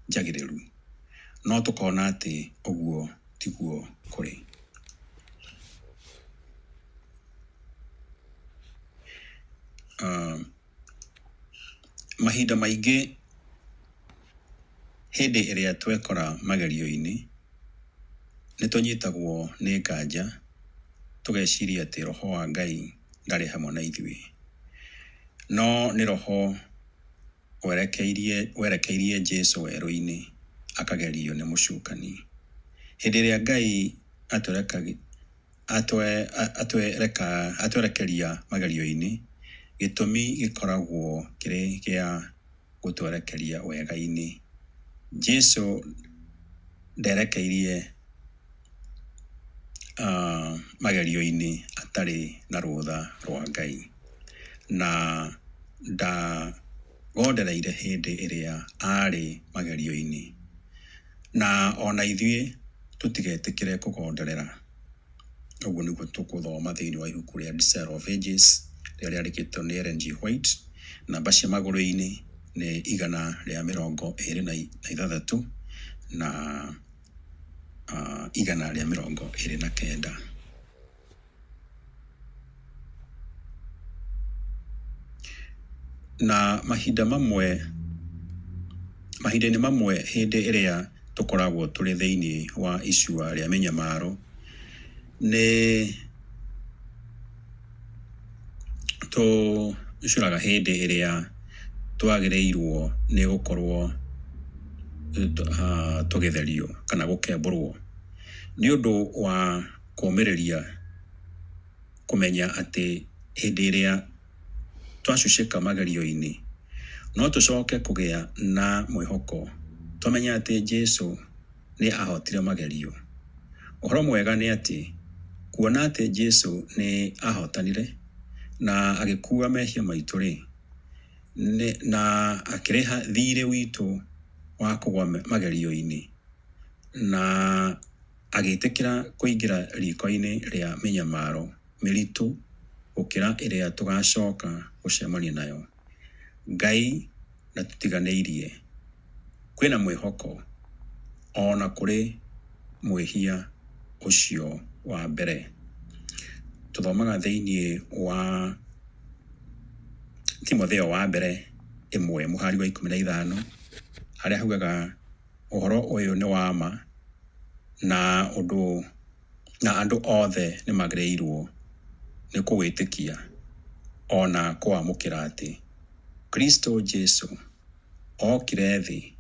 [SPEAKER 1] njagĩrĩru, no tũkona atĩ ũguo tiguo kũrĩ. Mahinda maingĩ hĩndĩ ĩrĩa twekora magerio-inĩ, nĩ tũnyitagwo nĩ nganja tũgeciria atĩ Roho wa Ngai ndarĩ hamwe na ithuĩ. No nĩ Roho werekeirie Jesu werũ-inĩ akagerio nĩ mũcukani. Hĩndĩ ĩrĩa Ngai atwerekeria magerio-inĩ, gĩtũmi gĩkoragwo kĩrĩ gĩa gũtwerekeria wega-inĩ. Jesu nderekeirie magerio-inĩ atarĩ na rũtha rwa Ngai, na ndagondereire hĩndĩ ĩrĩa aarĩ magerio-inĩ. Na ona ithuĩ tũtigetĩkĩre kũgonderera. Ũguo nĩguo tũkũthoma thĩinĩ wa ibuku rĩa Desire of Ages rĩrĩa rĩandĩkĩtwo nĩ Ellen G. White. Namba cia magũrũ-inĩ nĩ 126 na 129. Na mahinda mamwe, mahinda-inĩ mamwe hĩndĩ ĩrĩa tũkoragwo tũrĩ thĩinĩ wa icua rĩa mĩnyamaro, nĩ tũcuraga hĩndĩ ĩrĩa twagĩrĩirwo nĩ gũkorwo tũgĩtherio kana gũkembũrwo nĩ ũndũ wa kũũmĩrĩria kũmenya atĩ hĩndĩ ĩrĩa twacucĩka magerio-inĩ, no tũcoke kũgĩa na mwĩhoko twamenya atĩ Jesu nĩ ahotire magerio. Ũhoro mwega nĩ atĩ kuona atĩ Jesu nĩ ahotanire na agĩkua mehia maitũ rĩ, na akĩrĩha thiirĩ witũ wa kũgwa magerio-inĩ, na agĩtĩkĩra kũingĩra riko-inĩ rĩa mĩnyamaro mĩritũ gũkĩra ĩrĩa tũgacoka gũcemania nayo. Ngai ndatũtiganĩirie. Kwĩna mwĩhoko ona kũrĩ mwĩhia ũcio wa mbere. Tũthomaga thĩinĩ wa Timotheo wa mbere 1 mũhari wa 15, harĩa haugaga ũhoro ũyũ nĩ wa ma na ũndũ na andũ othe nĩ magĩrĩirwo nĩ kũwĩtĩkia ona kũwamũkĩra atĩ Kristo Jesu okire thĩ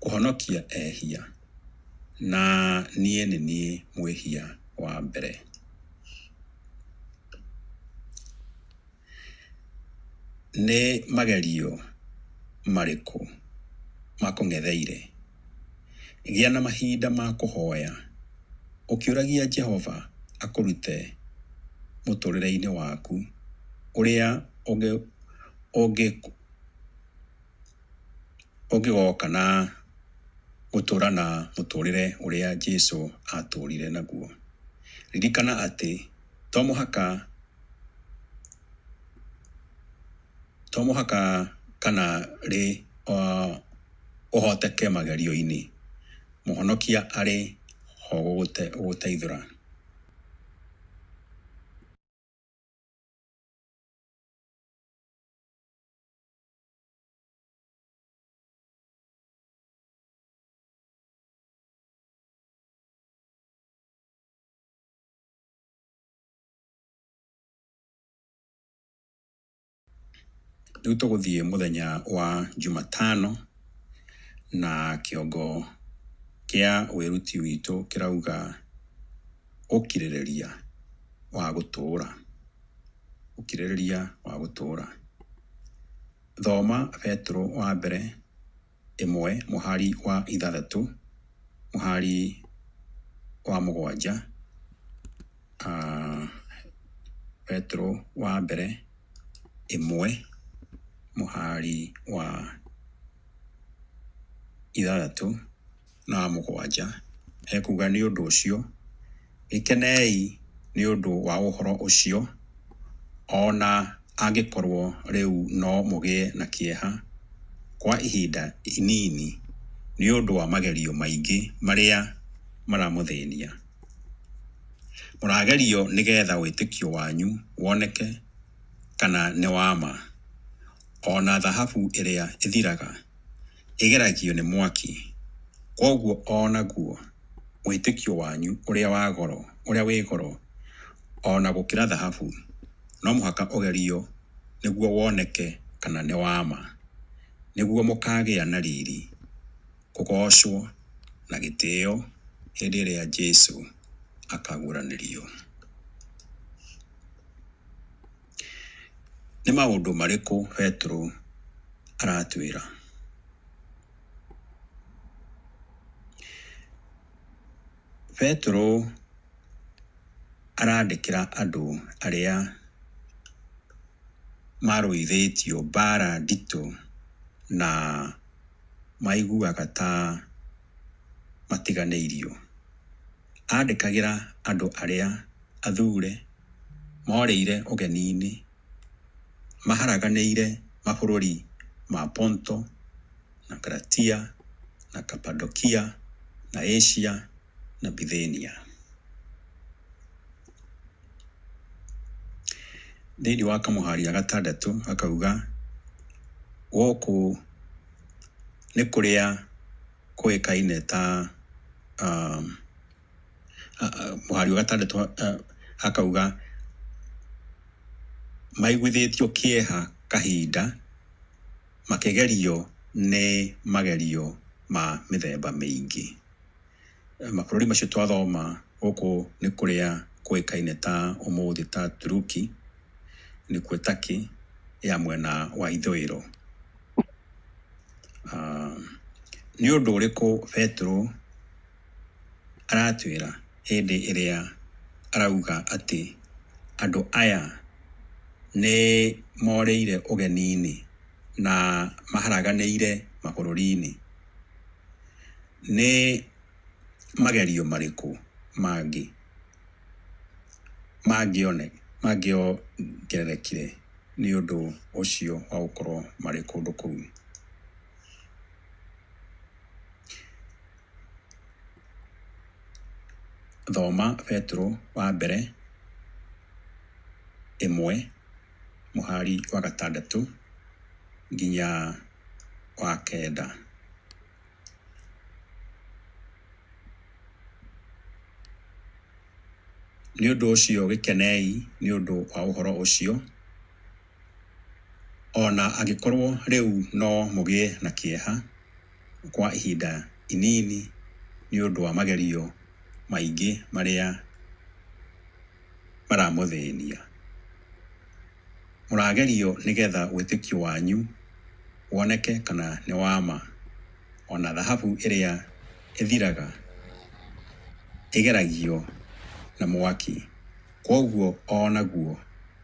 [SPEAKER 1] kũhonokia ehia, na niĩ nĩ niĩ mwĩhia wa mbere. Nĩ magerio marĩkũ makũng'etheire? Gĩa na mahinda ma kũhoya ũkĩũragia Jehova akũrute mũtũũrĩre-inĩ waku ũrĩa ũngĩgoka na gũtũũra na mũtũũrĩre ũrĩa Jesu aatũũrire naguo. Ririkana atĩ to mũhaka kana rĩ ũhoteke magerio-inĩ, Mũhonokia arĩ ho gũgũteithũra. Rĩu tũgũthiĩ mũthenya wa Jumatano na kĩongo Kĩa wĩruti witũ kĩrauga ũkirĩrĩria wa gũtũũra. Ũkirĩrĩria wa gũtũũra. Thoma Petero wa mbere 1 mũhari wa 6 mũhari wa 7. Petero wa mbere 1 mũhari wa 6 na wa 7 hekuga nĩ ũndũ ũcio gĩkenei nĩ ũndũ wa ũhoro ũcio, o na angĩkorwo rĩu no mũgĩe na kĩeha kwa ihinda inini nĩ ũndũ wa magerio maingĩ marĩa maramũthĩnia. Mũragerio nĩgetha wĩtĩkio wanyu woneke kana nĩ wa ma. O na thahabu ĩrĩa ĩthiraga ĩgeragio nĩ mwaki, kwoguo o naguo wĩtĩkio wanyu ũrĩa wĩ goro o na gũkĩra thahabu, no mũhaka ũgerio nĩguo woneke kana nĩ wa ma, nĩguo mũkaagĩa na riri, kũgoocwo na gĩtĩo hĩndĩ ĩrĩa Jesũ akaguũranĩrio. Nĩ maũndũ marĩkũ Petero aratwĩra? Petero arandĩkĩra andũ arĩa marũithĩtio mbara nditũ na maiguaga ta matiganĩirio. Andĩkagĩra andũ arĩa athure morĩire ũgeni-inĩ, maharaganĩire mabũrũri ma Ponto na Galatia na Kapadokia na Asia na Bithinia. Thĩinĩ wa kamũhari ga 6 akauga gũkũ nĩ kũrĩa kũĩkaine ta mũhari wa 6 akauga maiguithĩtio kĩeha kahinda makĩgerio nĩ magerio ma mĩthemba mĩingĩ. Mabũrũri macio twathoma gũkũ nĩ kũrĩa kũĩkaine ta ũmũthĩ ta Turuki, nĩkuo Turkey ya mwena wa ithũĩro. Nĩ ũndũ ũrĩkũ Petero aratwĩra hĩndĩ ĩrĩa arauga atĩ andũ aya nĩ morĩire ũgeni-inĩ na maharaganĩire mabũrũri-inĩ? Nĩ magerio marĩkũ mangĩ mangĩongererekire nĩ ũndũ ũcio wa gũkorwo marĩ kũndũ kũu? Thoma Petero wa mbere 1 mũhari wa 6 nginya wa 9. Nĩ ũndũ ũcio gĩkenei nĩ ũndũ wa ũhoro ũcio, o na angĩkorwo rĩu no mũgĩe na kĩeha kwa ihinda inini nĩ ũndũ wa magerio maingĩ marĩa maramũthĩnia. Mũragerio nĩgetha wĩtĩkio wanyu woneke kana nĩ wa ma, o na thahabu ĩrĩa ĩthiraga ĩgeragio na mwaki, kwoguo o naguo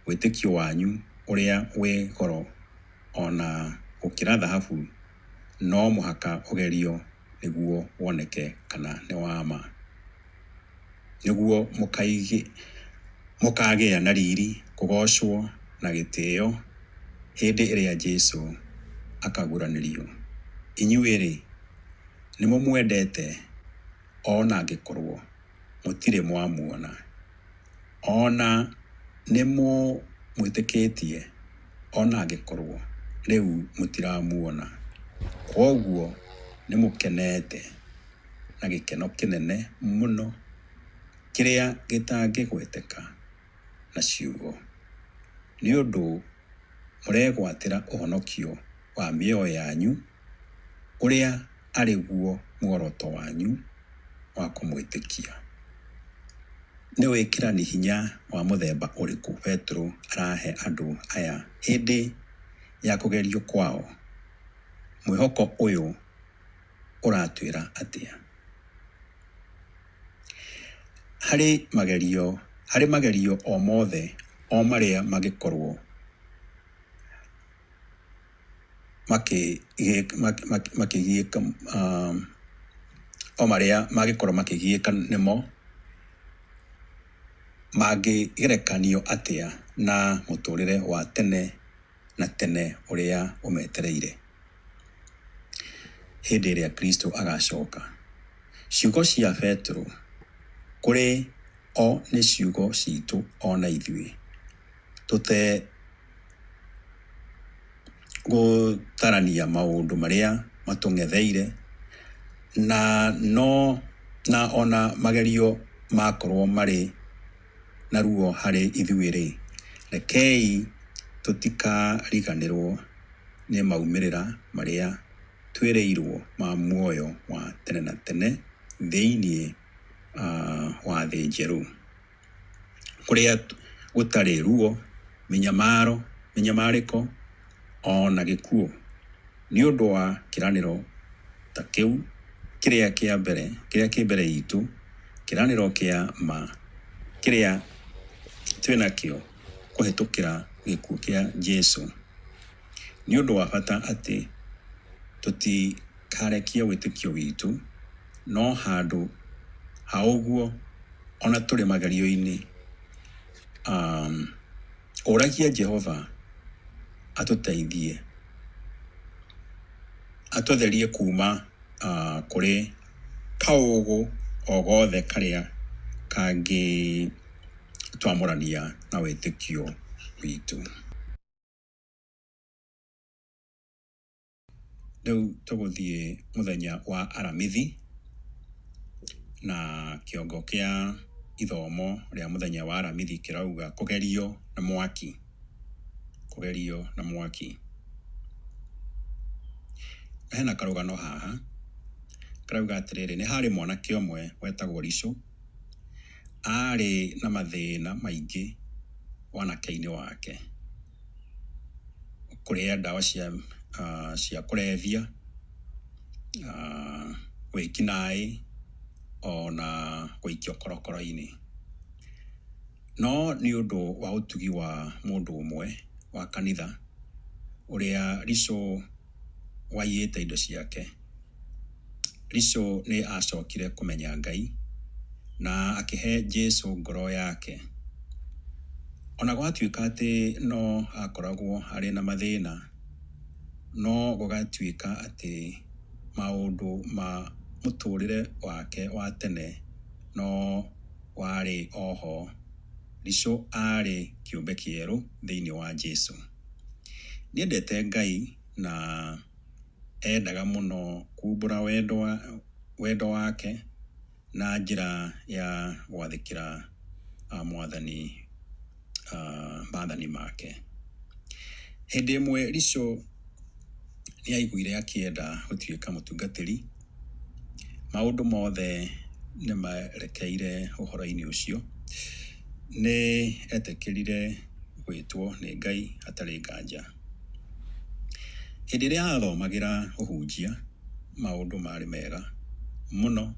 [SPEAKER 1] wĩtĩkio wanyu ũrĩa wĩ goro o na gũkĩra thahabu no mũhaka ũgerio nĩguo woneke kana nĩ wa ma, nĩguo mũkaagĩa na riri, kũgoocwo na gĩtĩo hĩndĩ ĩrĩa Jesũ akaguũranĩrio. Inyuĩ-rĩ, nĩ mũmwendete o na angĩkorwo mũtirĩ mwamuona, o na nĩ mũmwĩtĩkĩtie o na angĩkorwo rĩu mũtiramuona. Kwoguo nĩ mũkenete na gĩkeno kĩnene mũno kĩrĩa gĩtangĩgweteka na ciugo, nĩ ũndũ mũregwatĩra ũhonokio wa mĩoyo yanyu ũrĩa arĩ guo muoroto wanyu wa kũmwĩtĩkia. Nĩ wĩkĩrani hinya wa mũthemba ũrĩkũ Petero arahe andũ aya hĩndĩ ya kũgerio kwao? Mwĩhoko ũyũ ũratwĩra atĩa? Harĩ magerio, harĩ magerio o mothe o marĩa mangĩkorwo makĩgiĩka o marĩa mangĩkorwo makĩgiĩka nĩmo, mangĩgerekanio atĩa na mũtũrĩre wa tene na tene ũrĩa ũmetereire hĩndĩ ĩrĩa Kristo agacoka? Ciugo cia Petero kũrĩ o nĩ ciugo citũ o na ithuĩ, tũte gũtarania maũndũ marĩa matũng'etheire, na no na ona magerio makorwo marĩ na ruo harĩ ithuĩ-rĩ, rekei tũtikariganĩrwo nĩ maumĩrĩra marĩa twĩrĩirwo ma muoyo wa tene na tene thĩinĩ wa thĩ njerũ, kũrĩa gũtarĩ ruo, mĩnyamaro, mĩnyamarĩko o na gĩkuũ. Nĩ ũndũ wa kĩĩranĩro ta kĩu kĩrĩa kĩa mbere, kĩrĩa kĩ mbere itũ, kĩĩranĩro kĩa ma kĩrĩa twĩnakĩo kũhĩtũkĩra gĩkuũ kĩa Jesu. Nĩ ũndũ wa bata atĩ tũtikarekie wĩtĩkio witũ, no handũ ha ũguo ona tũrĩ magerio-inĩ, ũragia Jehova atũteithie, atũtherie kuma kũrĩ kaũgũ o gothe karĩa kangĩtwamũrania na wĩtĩkio witũ. Rĩu tũgũthiĩ mũthenya wa Aramithi, na kĩongo kĩa ithomo rĩa mũthenya wa Aramithi kĩrauga kũgerio na mwaki, kũgerio na mwaki. Hena karũgano haha karauga atĩrĩrĩ, nĩ harĩ mwanake ũmwe wetagwo Ricũ, arĩ na mathĩna maingĩ wanake-inĩ wake, kũrĩa ndawa cia kũrebia, wĩkinaĩ ona gũikio korokoro-inĩ. No nĩ ũndũ wa ũtugi wa mũndũ ũmwe wa kanitha ũrĩa Ricũ waiyĩte indo ciake, Ricũ nĩ acokire kũmenya Ngai na akĩhe Jesu ngoro yake. Ona gwatuĩka atĩ no akoragwo arĩ na mathĩna, no gũgatuĩka atĩ maũndũ ma mũtũrĩre wake wa tene no warĩ oho, Ricũ arĩ kĩũmbe kĩerũ thĩinĩ wa Jesu. Nĩendete Ngai na endaga mũno kumbũra wendo wake na njĩra ya gwathĩkĩra Mwathani, maathani make. Hĩndĩ ĩmwe Ricũ nĩ aiguire akĩenda gũtuĩka mũtungatĩri. Maũndũ mothe nĩ merekeire ũhoro-inĩ ũcio. Nĩ etĩkĩrire gwĩtwo nĩ Ngai hatarĩ nganja. Hĩndĩ ĩrĩa athomagĩra ũhunjia, maũndũ marĩ mega mũno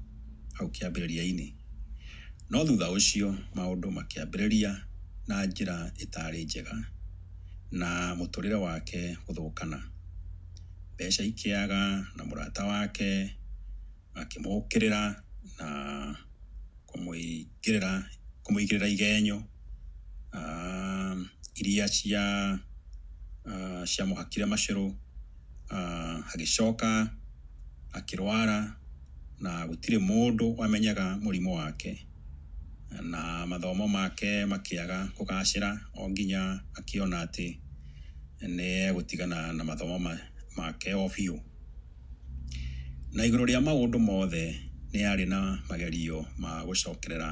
[SPEAKER 1] hau kĩambĩrĩria-inĩ. No thutha ũcio maũndũ makĩambĩrĩria na njĩra ĩtarĩ njega na mũtũrĩre wake gũthũkana. Mbeca ikĩaga na mũrata wake akĩmũkĩrĩra na kũmũigĩrĩra igenyo iria ciamũhakire macũrũ, agĩcoka akĩrwara na gũtirĩ mũndũ wamenyaga mũrimũ wake, na mathomo make makĩaga kũgacĩra o nginya akĩona atĩ nĩ egũtigana na mathomo make o biũ. Na igũrũ rĩa maũndũ mothe nĩ arĩ na magerio ma gũcokerera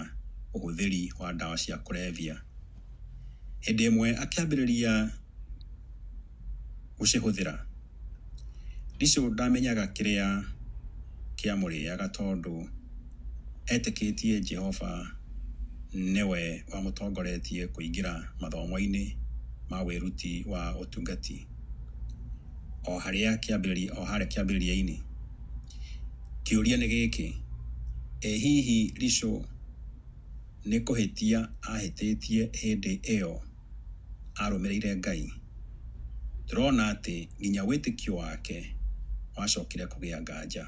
[SPEAKER 1] ũhũthĩri wa ndawa cia kũrebia. Hĩndĩ ĩmwe akĩambĩrĩria gũcihũthĩra, Ricũ ndamenyaga kĩrĩa kĩamũrĩaga tondũ Etĩkĩtie Jehova nĩwe wamũtongoretie kũingĩra mathomo-inĩ ma wĩruti wa ũtungati o harĩa kĩambĩrĩria o harĩa kĩambĩrĩria-inĩ. Kĩũria nĩ gĩkĩ, ĩ hihi Ricũ nĩ kũhĩtia ahĩtĩtie hĩndĩ ĩyo arũmĩrĩire Ngai? Tũrona atĩ nginya wĩtĩkio wake wacokire kũgĩa nganja.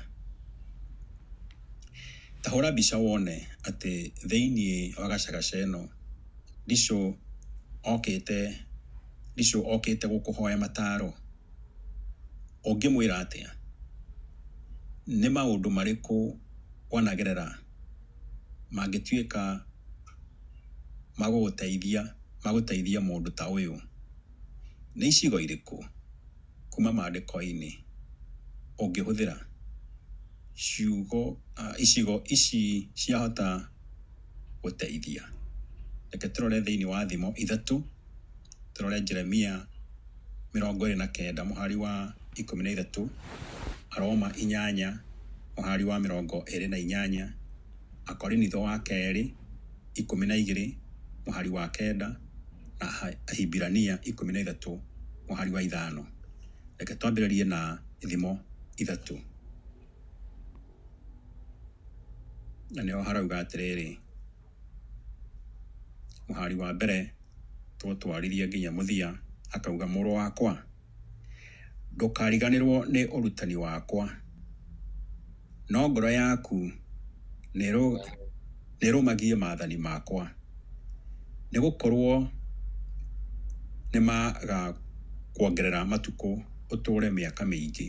[SPEAKER 1] Ta hũra mbica wone atĩ thĩinĩ wa gacagaca ĩno Ricũ okĩte Ricũ okĩte gũkũhoya mataro. Ũngĩmwĩra atĩa? Nĩ maũndũ marĩkũ wanagerera mangĩtuĩka magũgũteithia magũteithia mũndũ ta ũyũ? Nĩ icigo irĩkũ kuma maandĩko-inĩ ũngĩhũthĩra? Ciugo icigo ici ciahota gũteithia. Reke tũrore thĩinĩ wa Thimo 3, tũrore Jeremia 29 mũhari wa 13, Aroma 8 mũhari wa 28, Akorinitho wa kerĩ 12 mũhari wa 9 na Ahibirania 13 mũhari wa 5. Reke twambĩrĩrie na Thimo 3. Na nĩho harauga atĩrĩrĩ, mũhari wa mbere tũtwarithie nginya mũthia, akauga, mũrũ wakwa, ndũkariganĩrwo nĩ ũrutani wakwa, no ngoro yaku nĩĩrũmagie maathani makwa, nĩgũkorwo nĩmagakuongerera matukũ ũtũũre mĩaka mĩingĩ,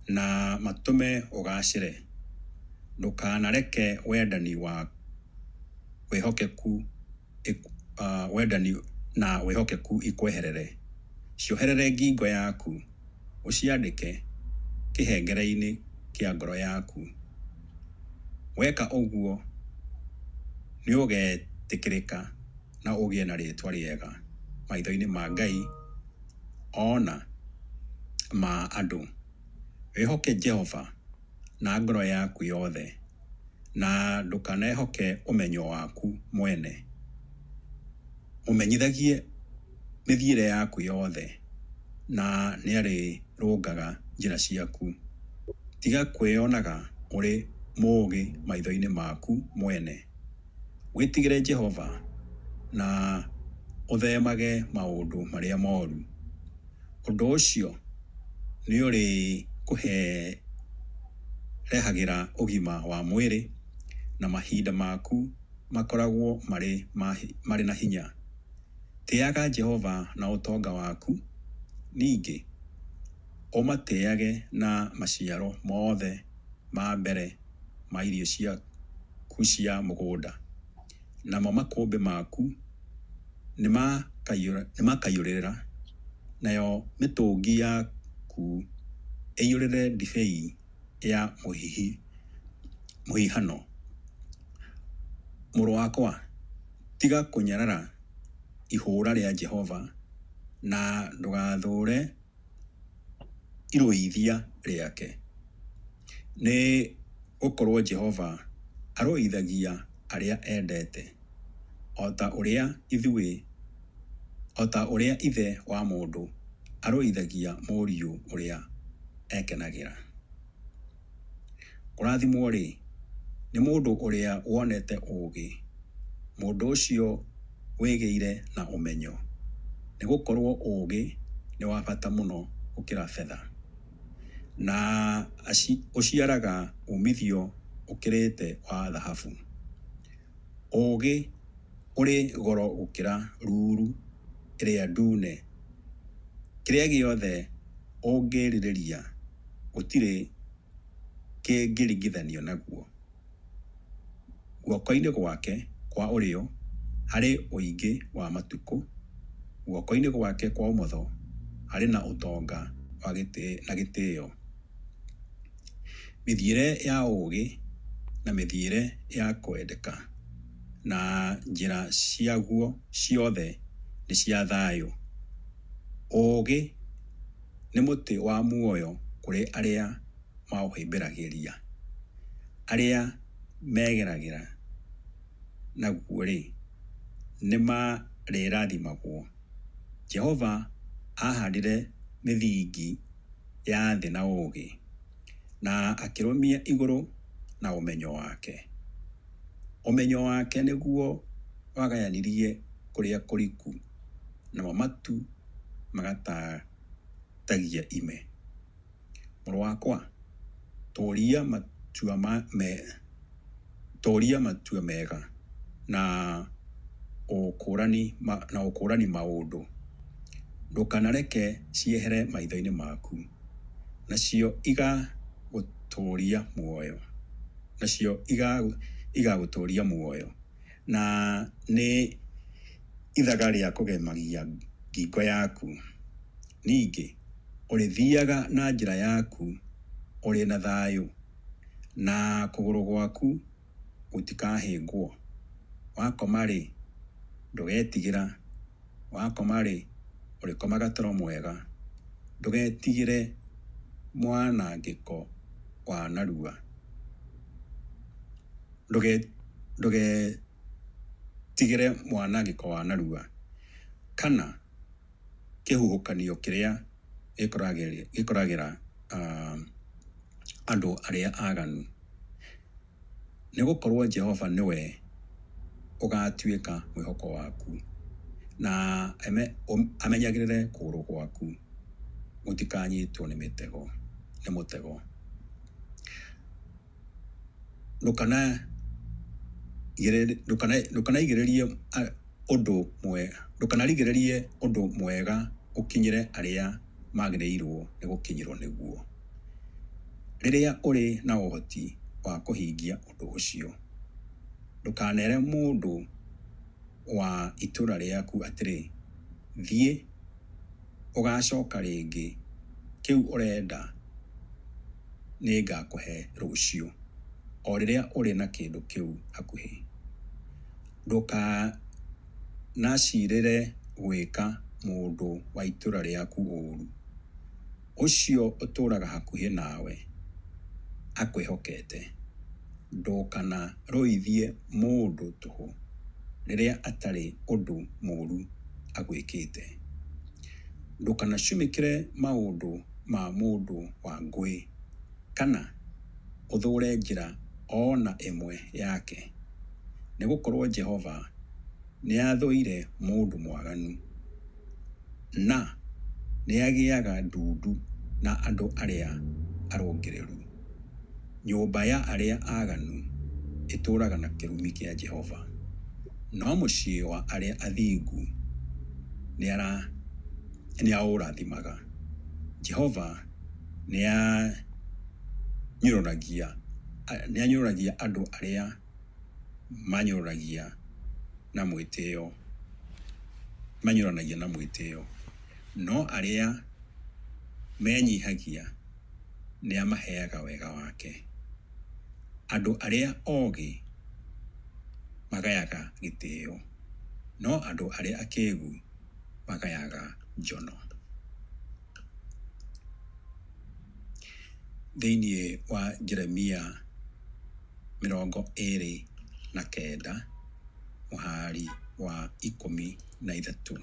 [SPEAKER 1] na matũme ũgaacĩre. Ndũkanareke wendani wa wĩhokeku wendani na wĩhokeku ikweherere. Cioherere ngingo yaku, ũciandĩke kĩhengere-inĩ kĩa ngoro yaku. Weka ũguo nĩũgetĩkĩrĩka na ũgĩe na rĩĩtwa rĩega maitho-inĩ ma Ngai ona ma andũ. Wĩhoke Jehova na ngoro yaku yothe, na ndũkanehoke ũmenyo waku mwene. Mũmenyithagie mĩthiĩre yaku yothe, na nĩarĩrũngaga njĩra ciaku. Tiga kwĩyonaga ũrĩ mũũgĩ maitho-inĩ maku mwene. Wĩtigĩre Jehova na ũthemage maũndũ marĩa moru. Ũndũ ũcio nĩũrĩkũrehagĩra ũgima wa mwĩrĩ, na mahinda maku makoragwo marĩ na hinya. Tĩaga Jehova na ũtonga waku, ningĩ ũmatĩage na maciaro mothe ma mbere ma irio ciaku cia mũgũnda, namo makũmbĩ maku nĩmakaiyũrĩrĩra, nayo mĩtũngi yaku ĩiyũrĩrĩre ndibei ya mũhihano. Mũrũ wakwa, tiga kũnyarara ihũũra rĩa Jehova, na ndũgathũũre irũithia rĩake. Nĩ gũkorwo Jehova arũithagia arĩa endete, o ta ũrĩa ithuĩ o ta ũrĩa ithe wa mũndũ arũithagia mũriũ ũrĩa ekenagĩra. Kũrathimwo-rĩ, nĩ mũndũ ũrĩa wonete ũũgĩ, mũndũ ũcio wĩgĩire na ũmenyo, nĩgũkorwo ũũgĩ nĩ wa bata mũno gũkĩra betha, na ũciaraga uumithio ũkĩrĩte wa thahabu. Ũũgĩ ũrĩ goro gũkĩra ruru ĩrĩa ndune, kĩrĩa gĩothe ũngĩrirĩria gũtirĩ kĩngĩringithanio naguo. Guoko-inĩ gwake kwa ũrĩo harĩ ũingĩ wa matukũ, guoko-inĩ gwake kwa ũmotho harĩ na ũtonga na gĩtĩo. Mĩthiĩre ya ũũgĩ na mĩthiĩre ya kwendeka, na njĩra ciaguo ciothe nĩ cia thayũ. Ũũgĩ nĩ mũtĩ wa muoyo kũrĩ arĩa maũhĩmbĩragĩria, arĩa megeragĩra naguo-rĩ, nĩmarĩrathimagwo. Jehova aahandire mĩthingi ya thĩ na ũũgĩ, na akĩrũmia igũrũ na ũmenyo wake. Ũmenyo wake nĩguo wagayanirie kũrĩa kũriku, namo matu magatatagia ime. Mũrũ wakwa, tũũria matua ma, me, tũũria matua mega na ũkũũrani ma, na ũkũũrani maũndũ. Ndũkanareke ciehere maitho-inĩ maku, nacio igagũtũũria muoyo, nacio igagũtũũria muoyo, na nĩ ithaga rĩa kũgemagia ngingo yaku. Ningĩ ũrĩthiaga na njĩra yaku ũrĩ na thayũ, na kũgũrũ gwaku gũtikahĩngwo. Wakoma-rĩ, ndũgetigĩra, wakoma-rĩ, ũrĩkomaga toro mwega. Ndũgetigĩre mwanangĩko wa narua, ndũgetigĩre mwanangĩko wa narua, kana kĩhuhũkanio kĩrĩa gĩkoragĩra andũ arĩa aganu. Nĩ gũkorũo Jehova nĩwe ũgaatuĩka mwĩhoko waku, na amenyagĩrĩre kũgũrũ gwaku gũtikanyitwo nĩ mĩtego, nĩ mũtego. Ndũkanaigĩrĩrie ũndũ mwega, ndũkanarigĩrĩrie ũndũ mwega ũkinyĩre arĩa magĩrĩirwo nĩ gũkinyĩrwo nĩguo. Rĩrĩa ũrĩ na ũhoti wa kũhingia ũndũ ũcio, ndũkanere mũndũ wa itũũra rĩaku atĩrĩ, "Thiĩ, ũgaacoka rĩngĩ, kĩu ũrenda nĩngakũhe rũciũ," o rĩrĩa ũrĩ na kĩndũ kĩu hakuhĩ. Ndũkanacirĩre gwĩka mũndũ wa itũũra rĩaku ũũru, ũcio ũtũũraga hakuhĩ nawe akwĩhokete. Ndũkanarũithie mũndũ tũhũ rĩrĩa atarĩ ũndũ mũũru agwĩkĩte. Ndũkanacumĩkĩre maũndũ ma mũndũ wa ngũĩ, kana ũthũũre njĩra o na ĩmwe yake, nĩ gũkorũo Jehova nĩathũire mũndũ mwaganu, na nĩagĩaga ndundu na andũ arĩa arũngĩrĩru. Nyũmba ya arĩa aganu ĩtũũraga na kĩrumi kĩa Jehova, no mũciĩ wa arĩa athingu nĩaũrathimaga. Jehova nĩanyũrũragia andũ arĩa manyũrũragia na mwĩtĩo, manyũrũranagia na mwĩtĩo, no arĩa menyihagia nĩamaheaga wega wake. Andũ arĩa ogĩ magayaga gĩtĩo, no andũ arĩa akĩgu magayaga njono. Thĩinĩ wa Jeremia 29 mũhari wa 13,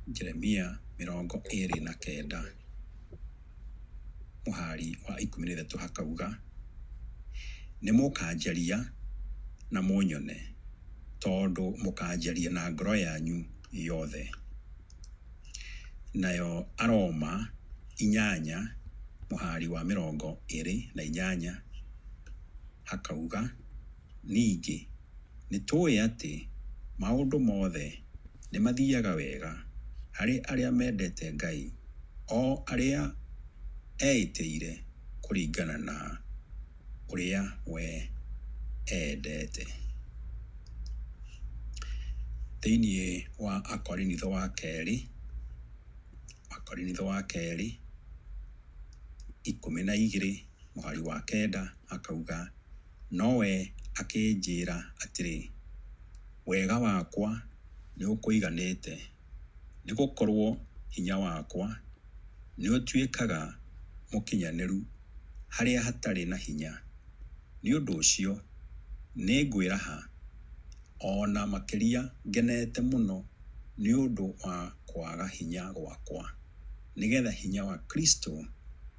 [SPEAKER 1] Jeremia 29 mũhari wa 13 hakauga, nĩmũkanjaria na mũnyone, tondũ mũkanjaria na ngoro yanyu yothe. Nayo Aroma 8 mũhari wa 28 hakauga, ningĩ nĩtũũĩ atĩ maũndũ mothe nĩmathiaga wega harĩ arĩa mendete Ngai, o arĩa eĩtĩire kũringana na ũrĩa we endete. Thĩinĩ wa Akorinitho wa kerĩ, Akorinitho wa kerĩ 12 mũhari wa 9 akauga, nowe akĩnjĩra atĩrĩ, wega wakwa nĩũkũiganĩte, nĩgũkorwo hinya wakwa nĩũtuĩkaga mũkinyanĩru harĩa hatarĩ na hinya. Nĩ ũndũ ũcio nĩngwĩraha o na makĩria ngenete mũno nĩ ũndũ wa kwaga hinya gwakwa, nĩgetha hinya wa Kristo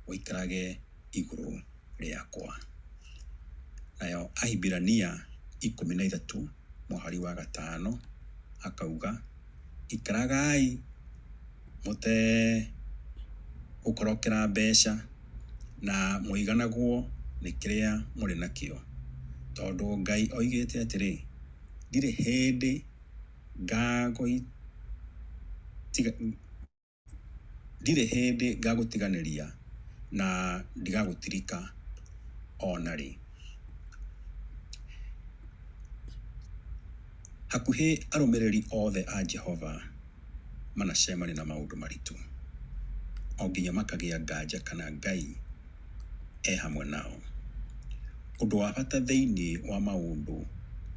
[SPEAKER 1] ũikarage igũrũ rĩakwa. Nayo Ahibirania 13 mũhari wa 5 akauga, ikaragai mũtegũkorokera mbeca na mũiganagwo nĩ kĩrĩa mũrĩ nakĩo, tondũ Ngai oigĩte atĩrĩ, ndirĩ hĩndĩ ngagũtiganĩria na ndigagũtirika o na rĩ. Hakuhĩ arũmĩrĩri othe a Jehova manacemania na maũndũ maritũ, o nginya makagĩa nganja kana Ngai e hamwe nao. Ũndũ wa bata thĩinĩ wa maũndũ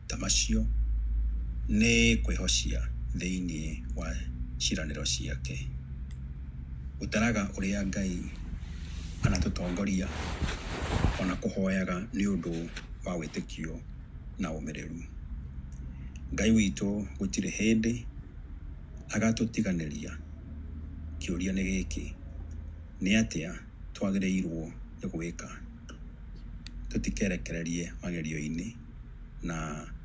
[SPEAKER 1] ta macio nĩ kwĩhocia thĩinĩ wa ciĩranĩro ciake. Gũtaraga ũrĩa Ngai anatũtongoria ona kũhoyaga nĩ ũndũ wa wĩtĩkio na ũmĩrĩru. Ngai witũ gũtirĩ hĩndĩ agatũtiganĩria. Kĩũria nĩ gĩkĩ, nĩ atĩa twagĩrĩirwo nĩ gwĩka tũtikerekererie magerio-inĩ na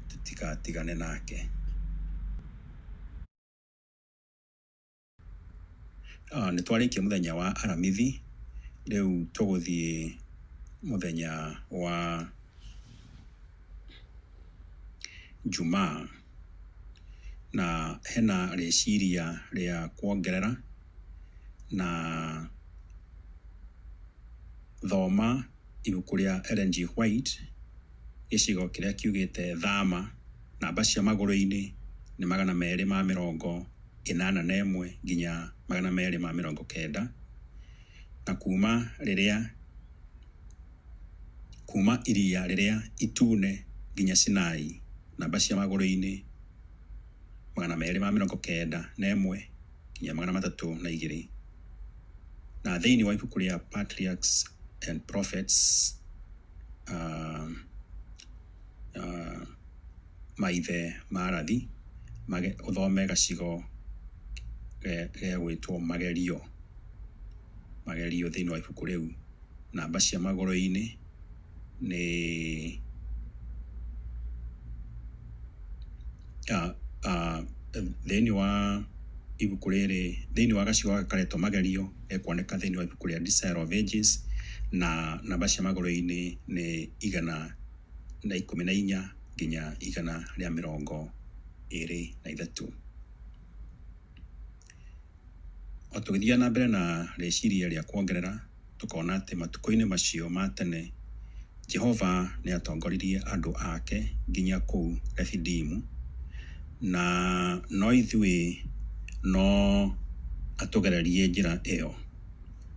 [SPEAKER 1] tũtigatigane nake? Nĩ twarĩkia mũthenya wa Aramithi, rĩu tũgũthiĩ mũthenya wa Jumaa, na hena rĩciria rĩa kuongerera na thoma ibuku rĩa Ellen G. White gĩcigo kĩrĩa kiugĩte thama, namba cia magũrũ-inĩ nĩ 281 nginya 290, na kuma iria rĩrĩa itune nginya Sinai, namba cia magũrũ-inĩ 291 nginya 302, na thĩinĩ wa ibuku rĩa Patriarchs and Prophets, maithe ma arathi, ũthome gacigo gegwĩtwo magerio, magerio thĩinĩ wa ibuku rĩu, namba cia magũrũ-inĩ nĩ thĩinĩ wa ibuku rĩrĩ, thĩinĩ wa gacigo gaka karetwo magerio gekuoneka thĩinĩ wa ibuku rĩa Desire of Ages, na namba cia magũrũ-inĩ nĩ 114 nginya 123. O tũgĩthiĩ na mbere na rĩciria rĩa kuongerera, tũkona atĩ matukũ-inĩ macio ma tene Jehova nĩ atongoririe andũ ake nginya kũu Refidimu, na no ithuĩ no atũgererie njĩra ĩyo,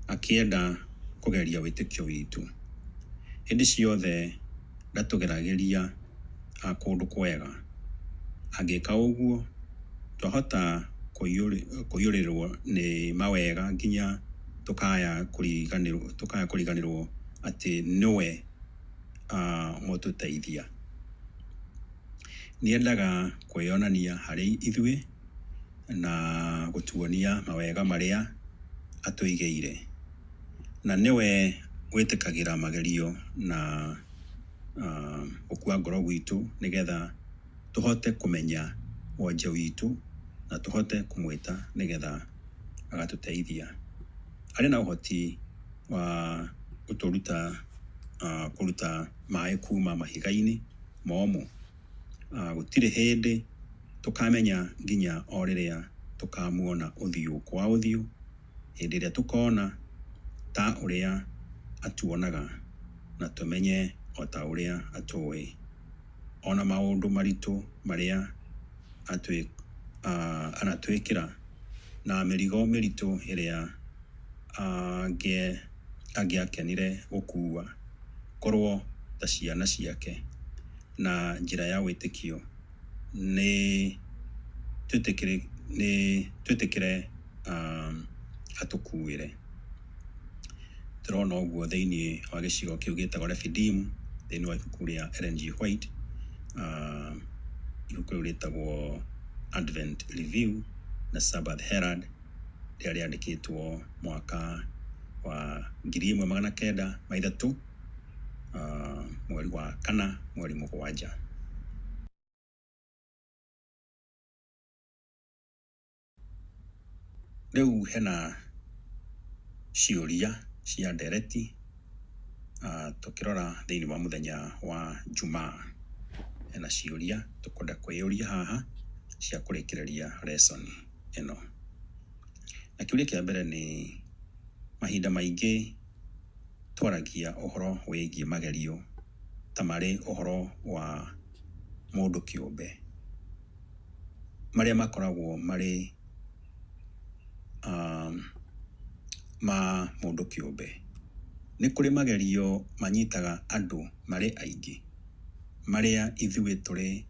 [SPEAKER 1] akĩenda kũgeria wĩtĩkio witũ. Hĩndĩ ciothe ndatũgeragĩria kũndũ kwega. Angĩka ũguo, twahota kũiyũrĩrĩrwo nĩ mawega nginya tũkaya kũriganĩrwo atĩ nĩwe mũtũteithia. Nĩendaga kwĩyonania harĩ ithuĩ na gũtuonia mawega marĩa atũigĩire, na nĩwe wĩtĩkagĩra magerio na gũkua ngoro gwitũ nĩgetha tũhote kũmenya wonje witũ na tũhote kũmwĩta nĩgetha agatũteithia. Arĩ na ũhoti wa gũtũruta kũruta maĩ kuma mahiga-inĩ momũ. Gũtirĩ hĩndĩ tũkamenya nginya o rĩrĩa tũkamuona ũthiũ kwa ũthiũ, hĩndĩ ĩrĩa tũkona ta ũrĩa atuonaga na tũmenye o ta ũrĩa atũĩ. Ona maũndũ maritũ marĩa anatwĩkĩra na mĩrigo mĩritũ ĩrĩa angĩakenire gũkua korwo ta ciana ciake na njĩra ya wĩtĩkio, nĩ twĩtĩkĩre atũkuĩre. Tũrona ũguo thĩinĩ wa gĩcigo kĩu gĩtagwo Refidimu, Thĩinĩ wa ibuku rĩa Ellen G. White, ibuku rĩu rĩtagwo Advent Review na Sabbath Herald, rĩrĩa rĩandĩkĩtwo mwaka wa 1903, mweri wa kana mweri 7. Rĩu hena ciũria cia ndereti, tũkĩrora thĩinĩ wa mũthenya wa Jumaa. Hena ciũria tũkwenda kwĩyũria haha cia kũrĩkĩrĩria lesson ĩno. Na kĩũria kĩa mbere nĩ, mahinda maingĩ twaragia ũhoro wĩgiĩ magerio ta marĩ ũhoro wa mũndũ kĩũmbe, marĩa makoragwo marĩ ma mũndũ kĩũmbe. Nĩ kũrĩ magerio manyitaga andũ marĩ aingĩ, marĩa ithuĩ tũrĩ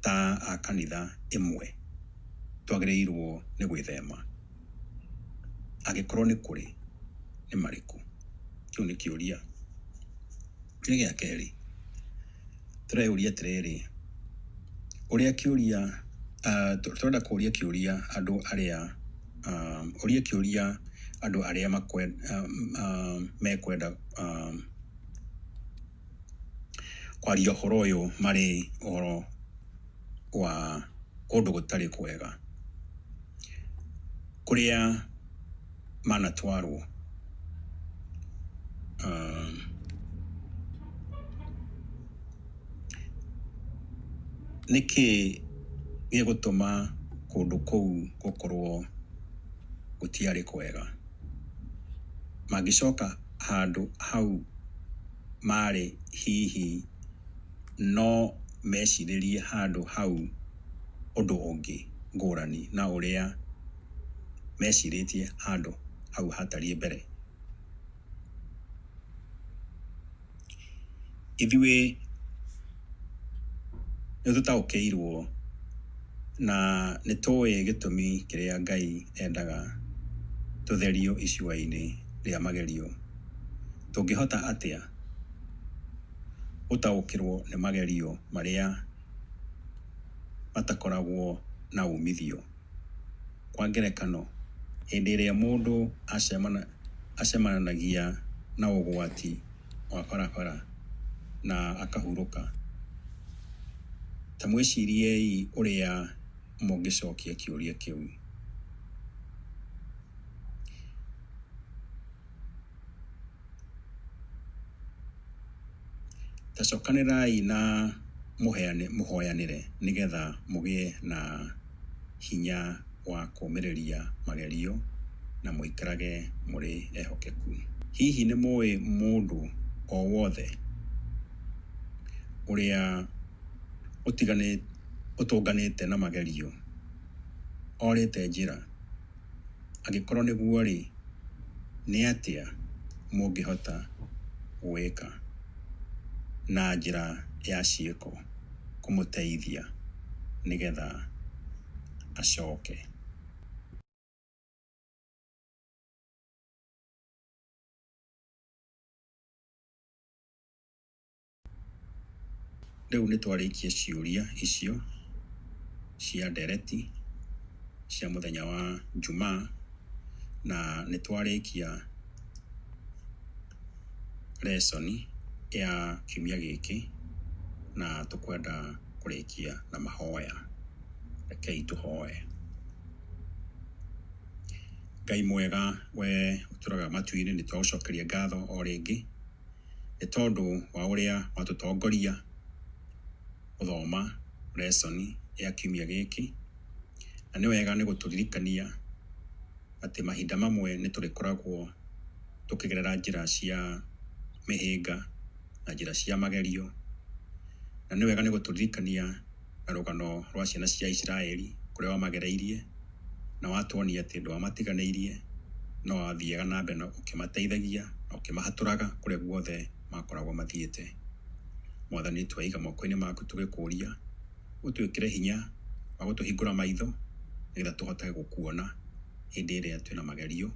[SPEAKER 1] ta a kanitha ĩmwe twagĩrĩirwo nĩ gwĩthema. Angĩkorwo nĩ kũrĩ, nĩ marĩkũ? Kĩu nĩ kĩũria. Kĩũria gĩa kerĩ, tũreyũria atĩrĩrĩ, ũrĩa kĩũria, tũrenda kũria kĩũria andũ arĩa, ũria kĩũria andũ arĩa mekwenda kwaria ũhoro ũyũ marĩ ũhoro wa kũndũ gũtarĩ kwega, kũrĩa manatwarwo. Nĩkĩ gĩgũtũma kũndũ kũu gũkorwo gũtiarĩ kwega? Mangĩcoka handũ hau marĩ hihi no mecirĩrie handũ hau ũndũ ũngĩ ngũrani na ũrĩa mecirĩtie handũ hau hatariĩ mbere. Ithuĩ nĩ tũtaũkĩirwo na nĩ tũĩ gĩtũmi kĩrĩa Ngai endaga tũtherio icua-inĩ rĩa magerio. Tũngĩhota atĩa gũtaũkĩrwo nĩ magerio marĩa matakoragwo na umithio? Kwa ngerekano, hĩndĩ ĩrĩa mũndũ acemanagia na ũgwati wa barabara na akahurũka, ta mwĩciriei ũrĩa mũngĩcokia kĩũria kĩu. Ta cokanĩrai na mũhoyanĩre nĩgetha mũgĩe na hinya wa kũũmĩrĩria magerio na mũikarage mũrĩ ehokeku. Hihi nĩ mũĩ mũndũ o wothe ũrĩa ũtũnganĩte na magerio orĩte njĩra? Angĩkorwo nĩguo-rĩ, nĩ atĩa mũngĩhota gwĩka na njĩra ya ciĩko kũmũteithia nĩgetha acoke? Rĩu nĩ twarĩkia ciũria icio cia ndereti cia mũthenya wa Jumaa, na nĩ twarĩkia lesson ya kiumia gĩkĩ, na tũkwenda kũrĩkia na mahoya. Rekei tũhoe. Ngai mwega, we ũtũraga matu-inĩ, nĩ twagũcokeria ngatho o rĩngĩ nĩ tondũ wa ũrĩa watũtongoria gũthoma lesson ya kiumia gĩkĩ, na nĩ wega nĩ gũtũririkania atĩ mahinda mamwe nĩ tũrĩkoragwo tũkĩgerera njĩra cia mĩhĩnga na njĩra cia magerio, na nĩ wega nĩ gũtũririkania na rũgano rwa ciana cia Isiraeli kũrĩa wamagereirie na watuonia atĩ ndwamatiganĩirie, no wathiaga na mbere na ũkĩmateithagia na ũkĩmahatũraga kũrĩa guothe makoragwo mathiĩte. Mwathani, tweiga moko-inĩ maku tũgĩkũria ũtwĩkĩre hinya wa gũtũhingũra maitho nĩgetha tũhote gũkuona hĩndĩ ĩrĩa twĩna magerio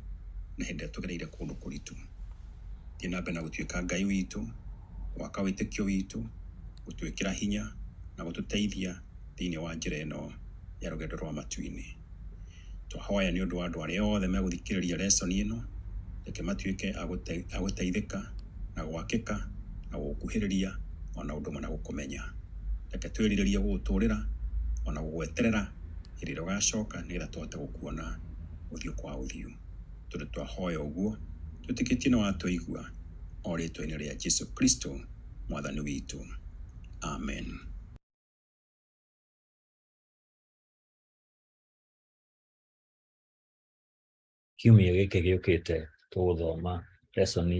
[SPEAKER 1] na hĩndĩ ĩrĩa tũgereire kũndũ kũritũ. Thiĩ na mbere na gũtuĩka Ngai witũ, Gwaka wĩtĩkio witũ, gũtwĩkĩra hinya na gũtũteithia thĩinĩ wa njĩra ĩno ya rũgendo rwa matu-inĩ. Twahoya nĩ ũndũ wa andũ arĩa othe megũthikĩrĩria lesson ĩno, reke matuĩke a gũteithĩka na gwakĩka na gũgũkuhĩrĩria ona ũndũ ũmwe na gũkũmenya. Reke twĩrirĩrie gũgũtũrĩra ona gũgweterera hĩndĩ ĩrĩa ũgacoka nĩgetha tũhote gũkuona ũthiũ kwa ũthiũ. Tondũ twahoya ũguo twĩtĩkĩtie nĩ watũigua o rĩtwa-inĩ rĩa Jesu Kristo mwathani witũ. Amen.
[SPEAKER 2] Kiumia gĩkĩ gĩũkĩte tũgũthoma lesson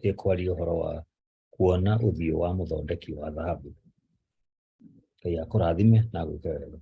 [SPEAKER 2] ĩkwaria ũhoro wa kuona ũthiũ wa mũthondeki wa thahabu. Ngai akũrathime na agwĩke wega.